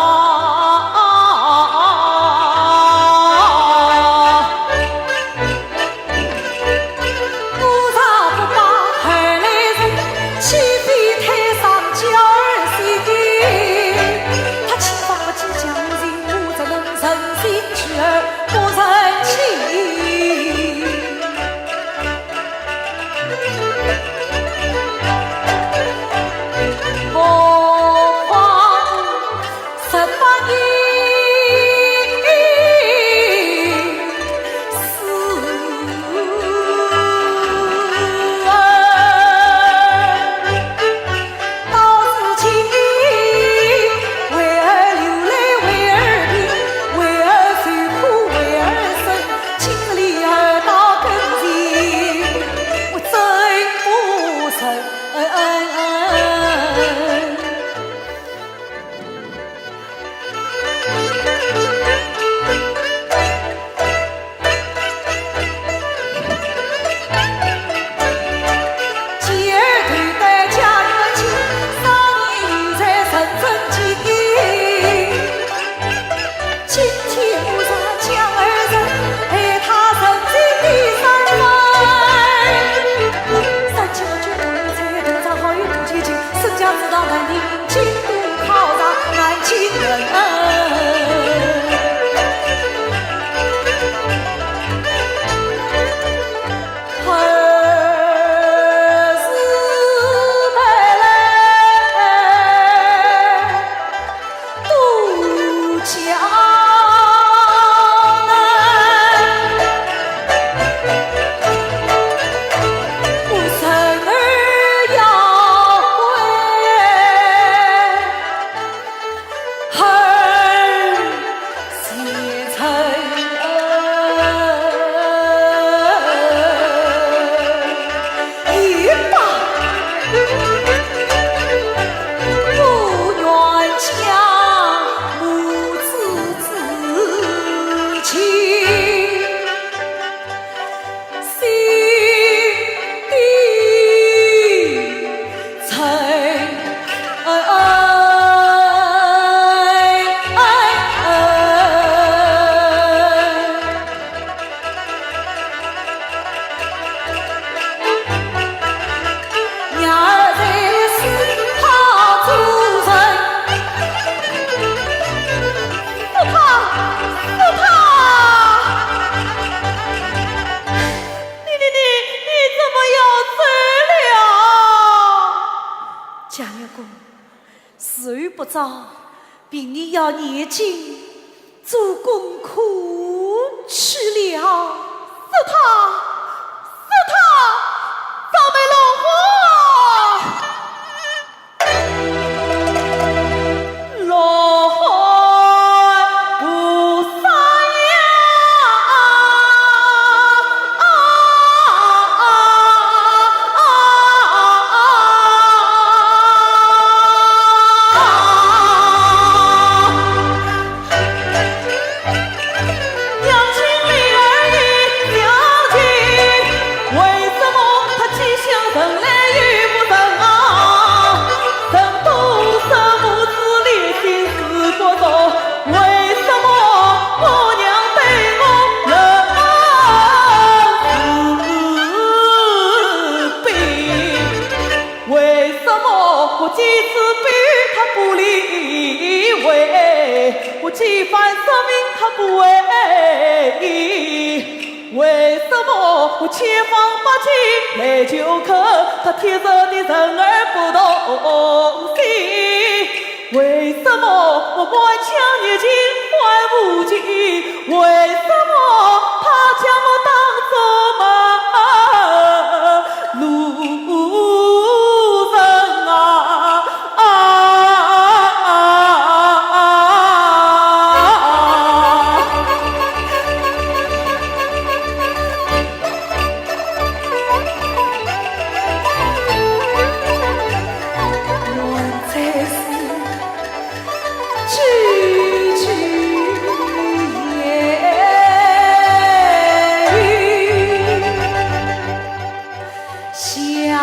时候不早，并你要念经做功课去了。是他，是他，咱们落后啊！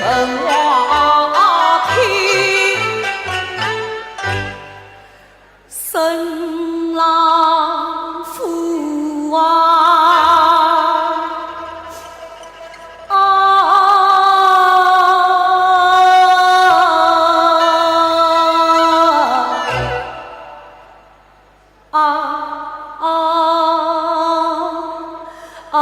文华厅，沈郎府啊，啊，啊，啊，啊。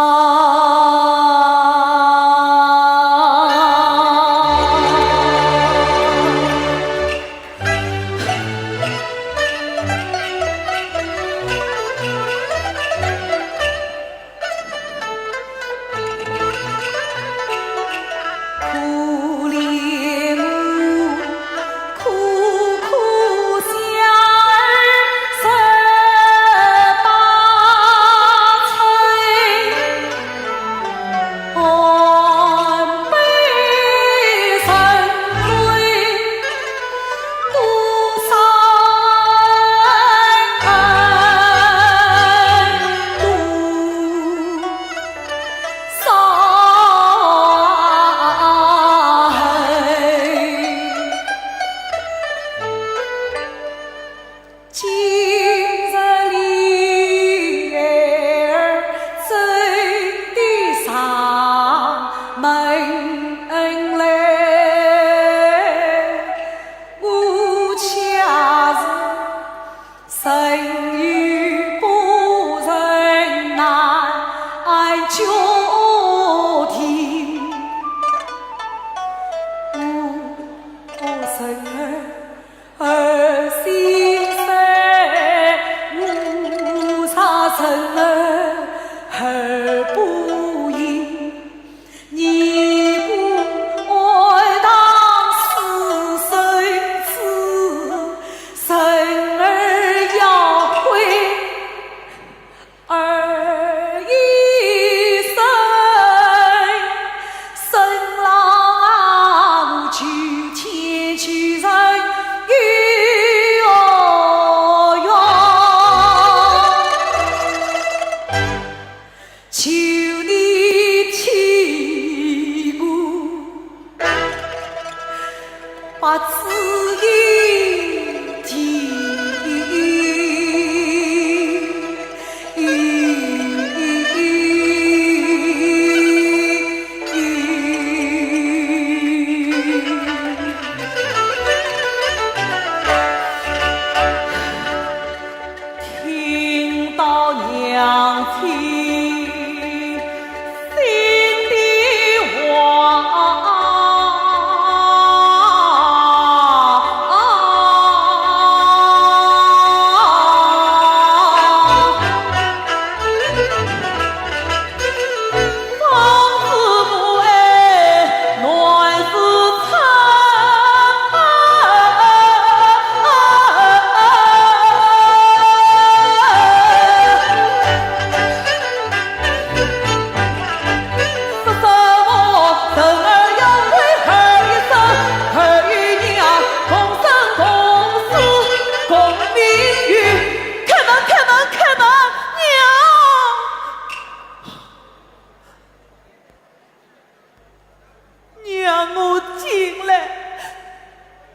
让我进来，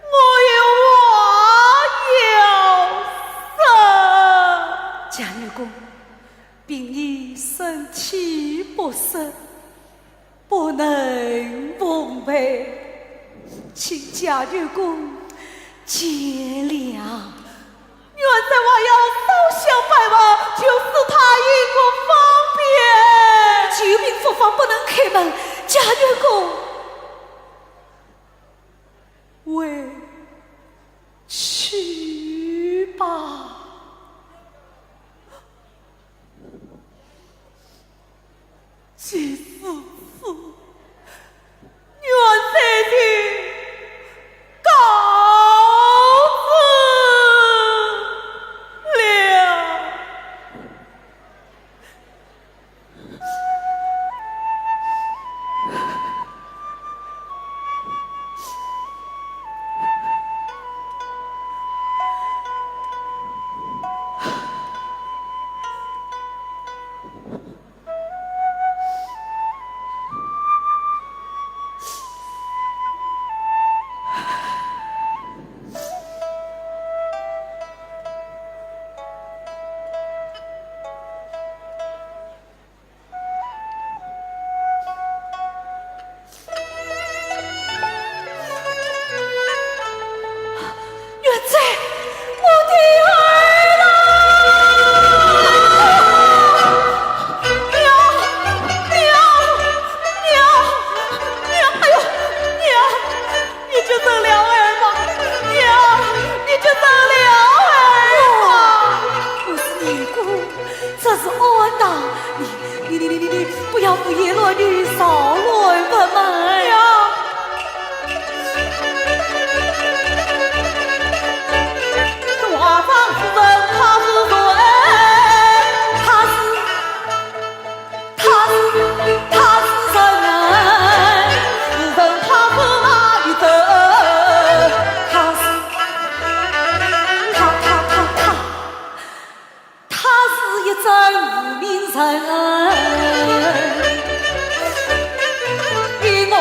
我有话要说。贾月宫，凭你身体不适，不能奉陪，请贾月宫见谅。 元帅还要烧香拜望，就使他有个方便。救命佛方不能开门，贾月宫，回去吧。 既是此，元帅就告辞了。不要不依落女少乱不满呀。大丈夫问他是谁，他是，他是，他是谁啊？是问他是哪里人？他是，他，他，他，他。 他是一种无名人，与我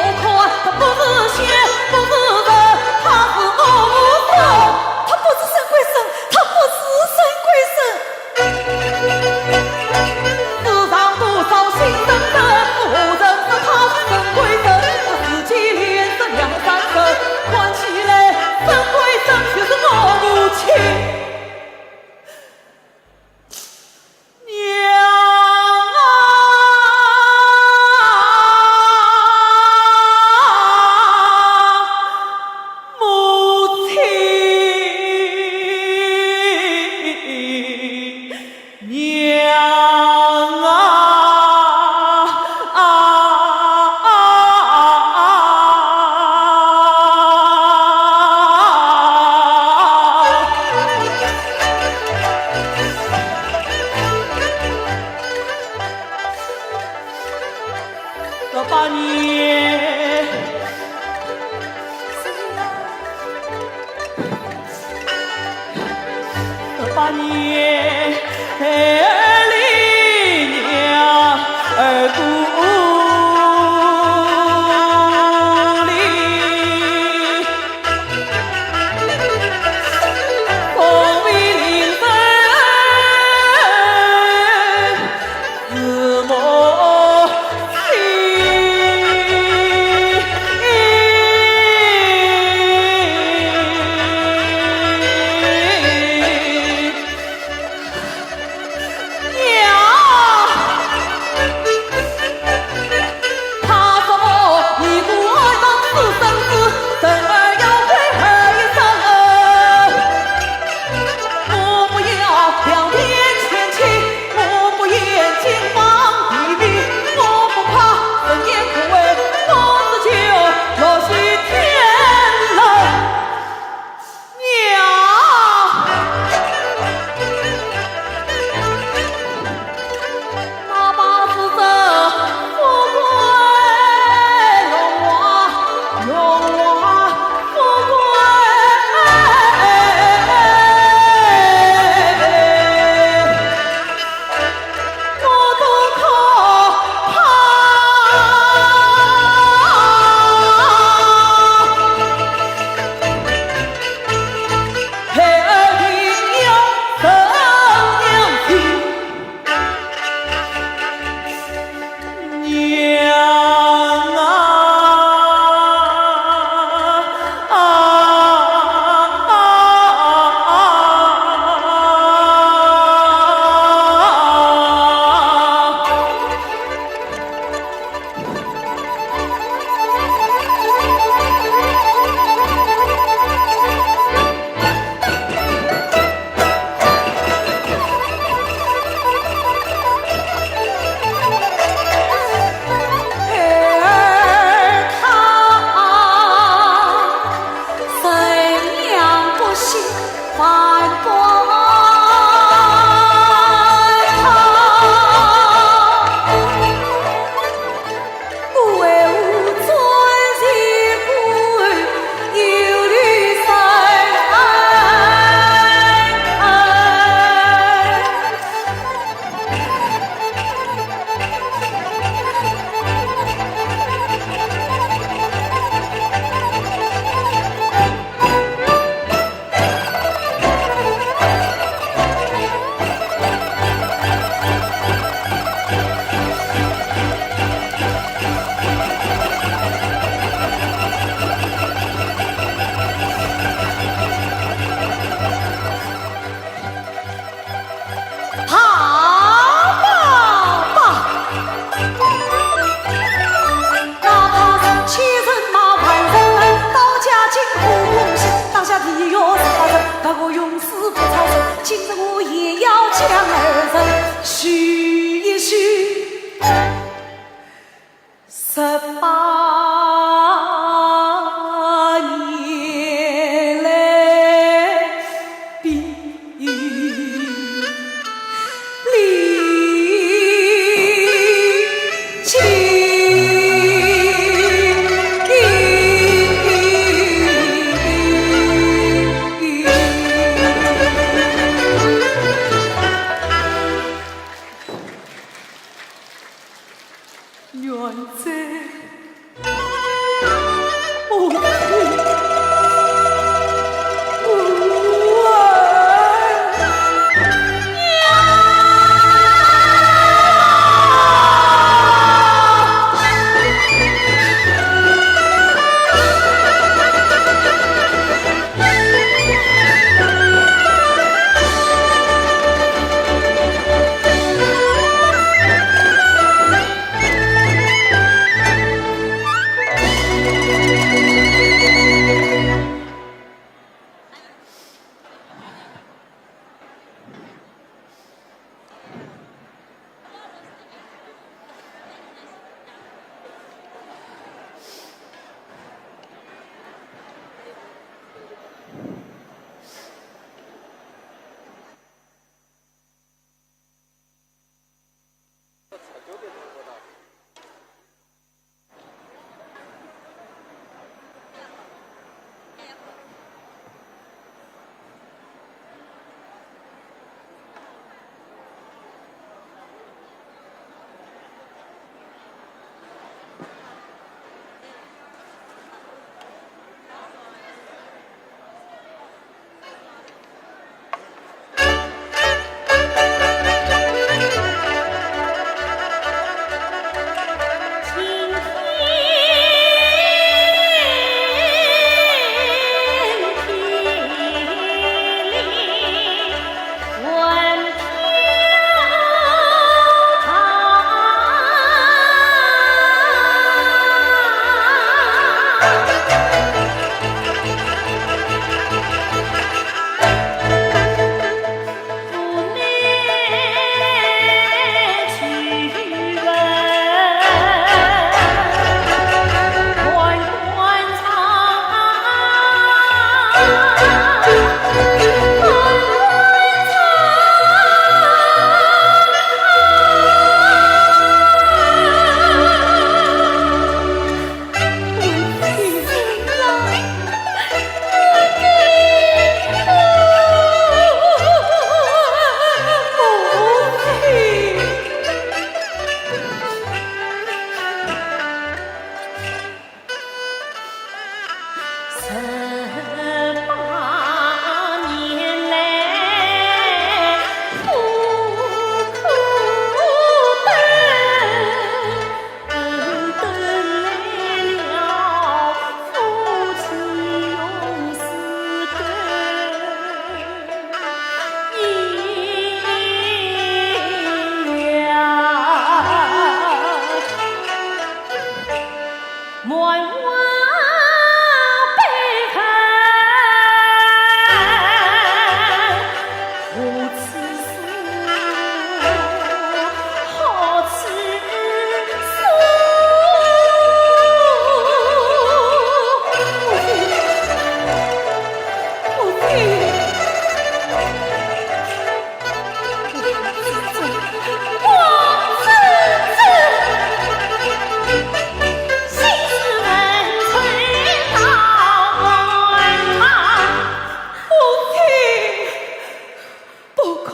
不可，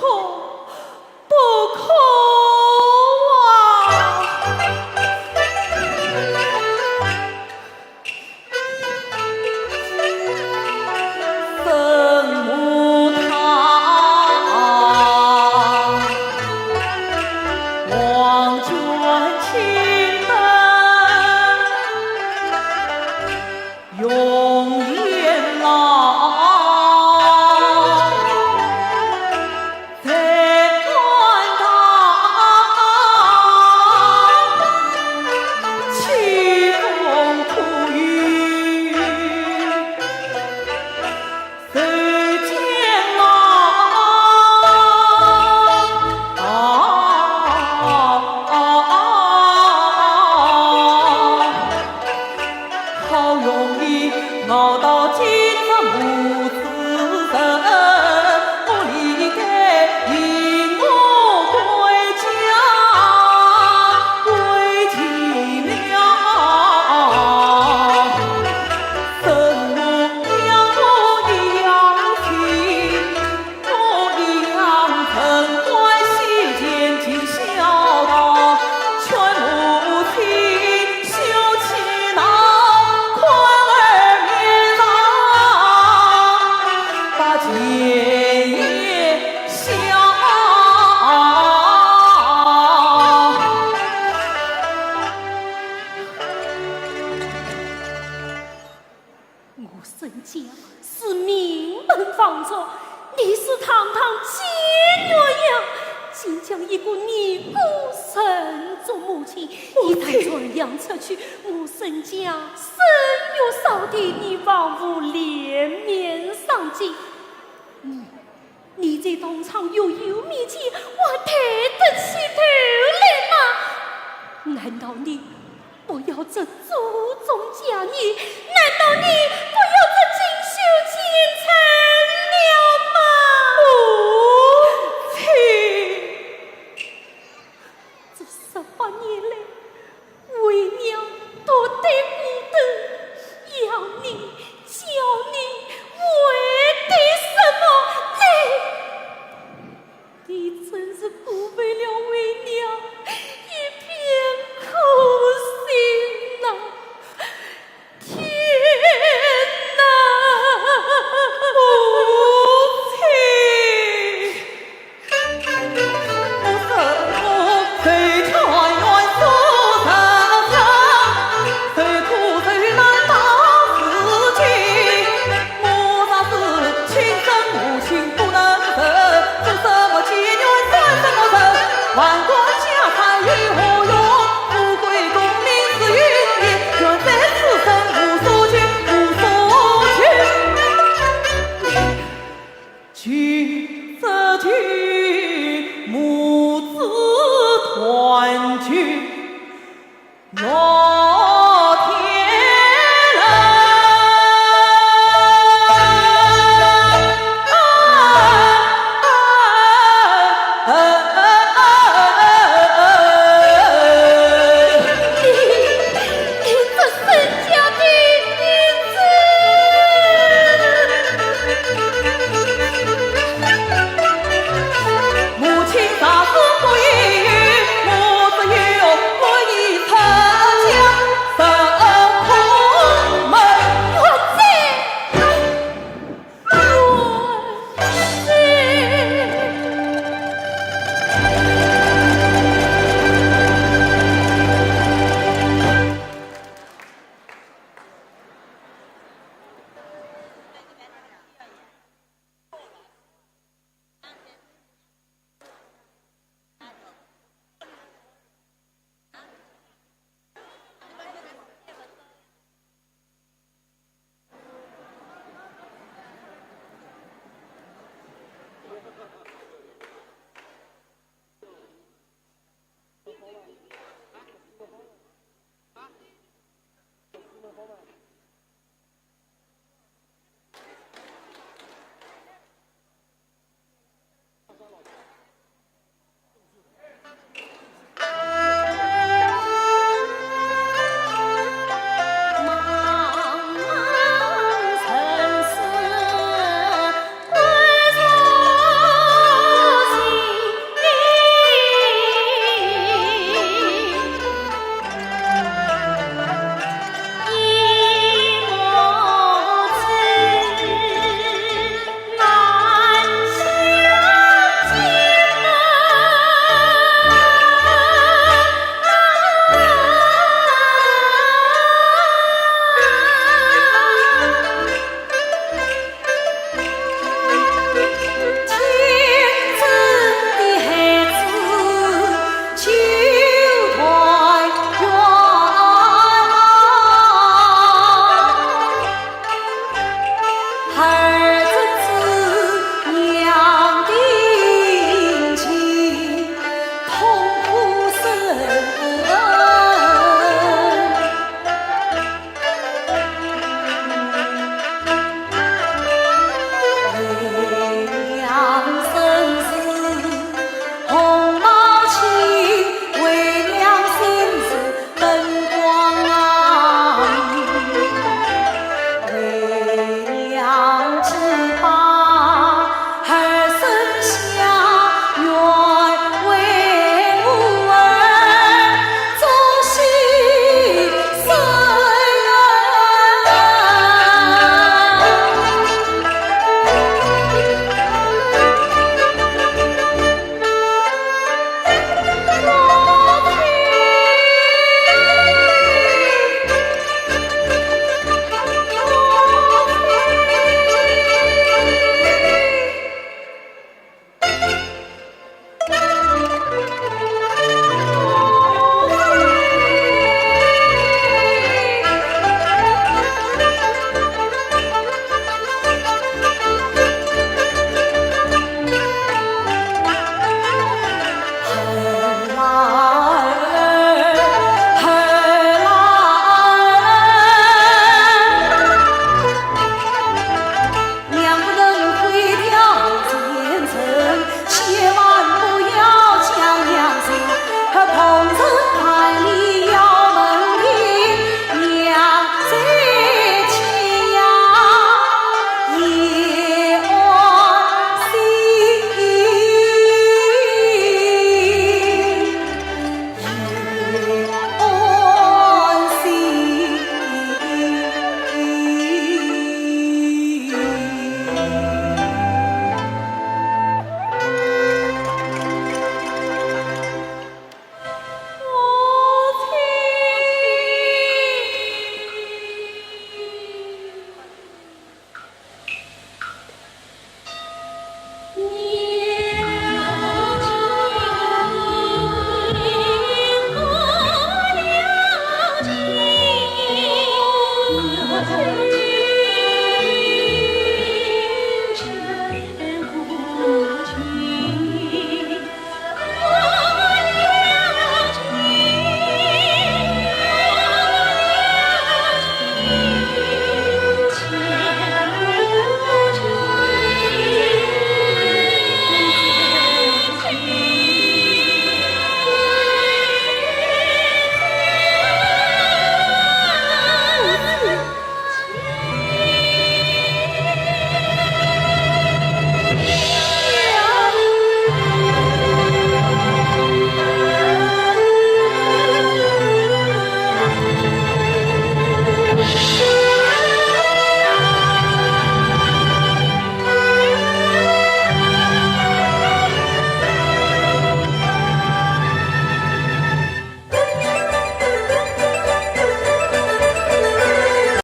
不可啊！我沈家是名门望族，你是堂堂解元呀，竟将一个尼姑认作母亲，你再传扬出去，我沈家声誉扫地，你枉无脸面上京。你 你在同窗学友面前还抬得起头来吗？难道你不要这祖宗家业？难道你不要这锦绣前程了吗？母亲！这十八年来， 为娘独对孤单，要你，叫你，为的什么呢？你真是辜负了为娘一片苦心呐！天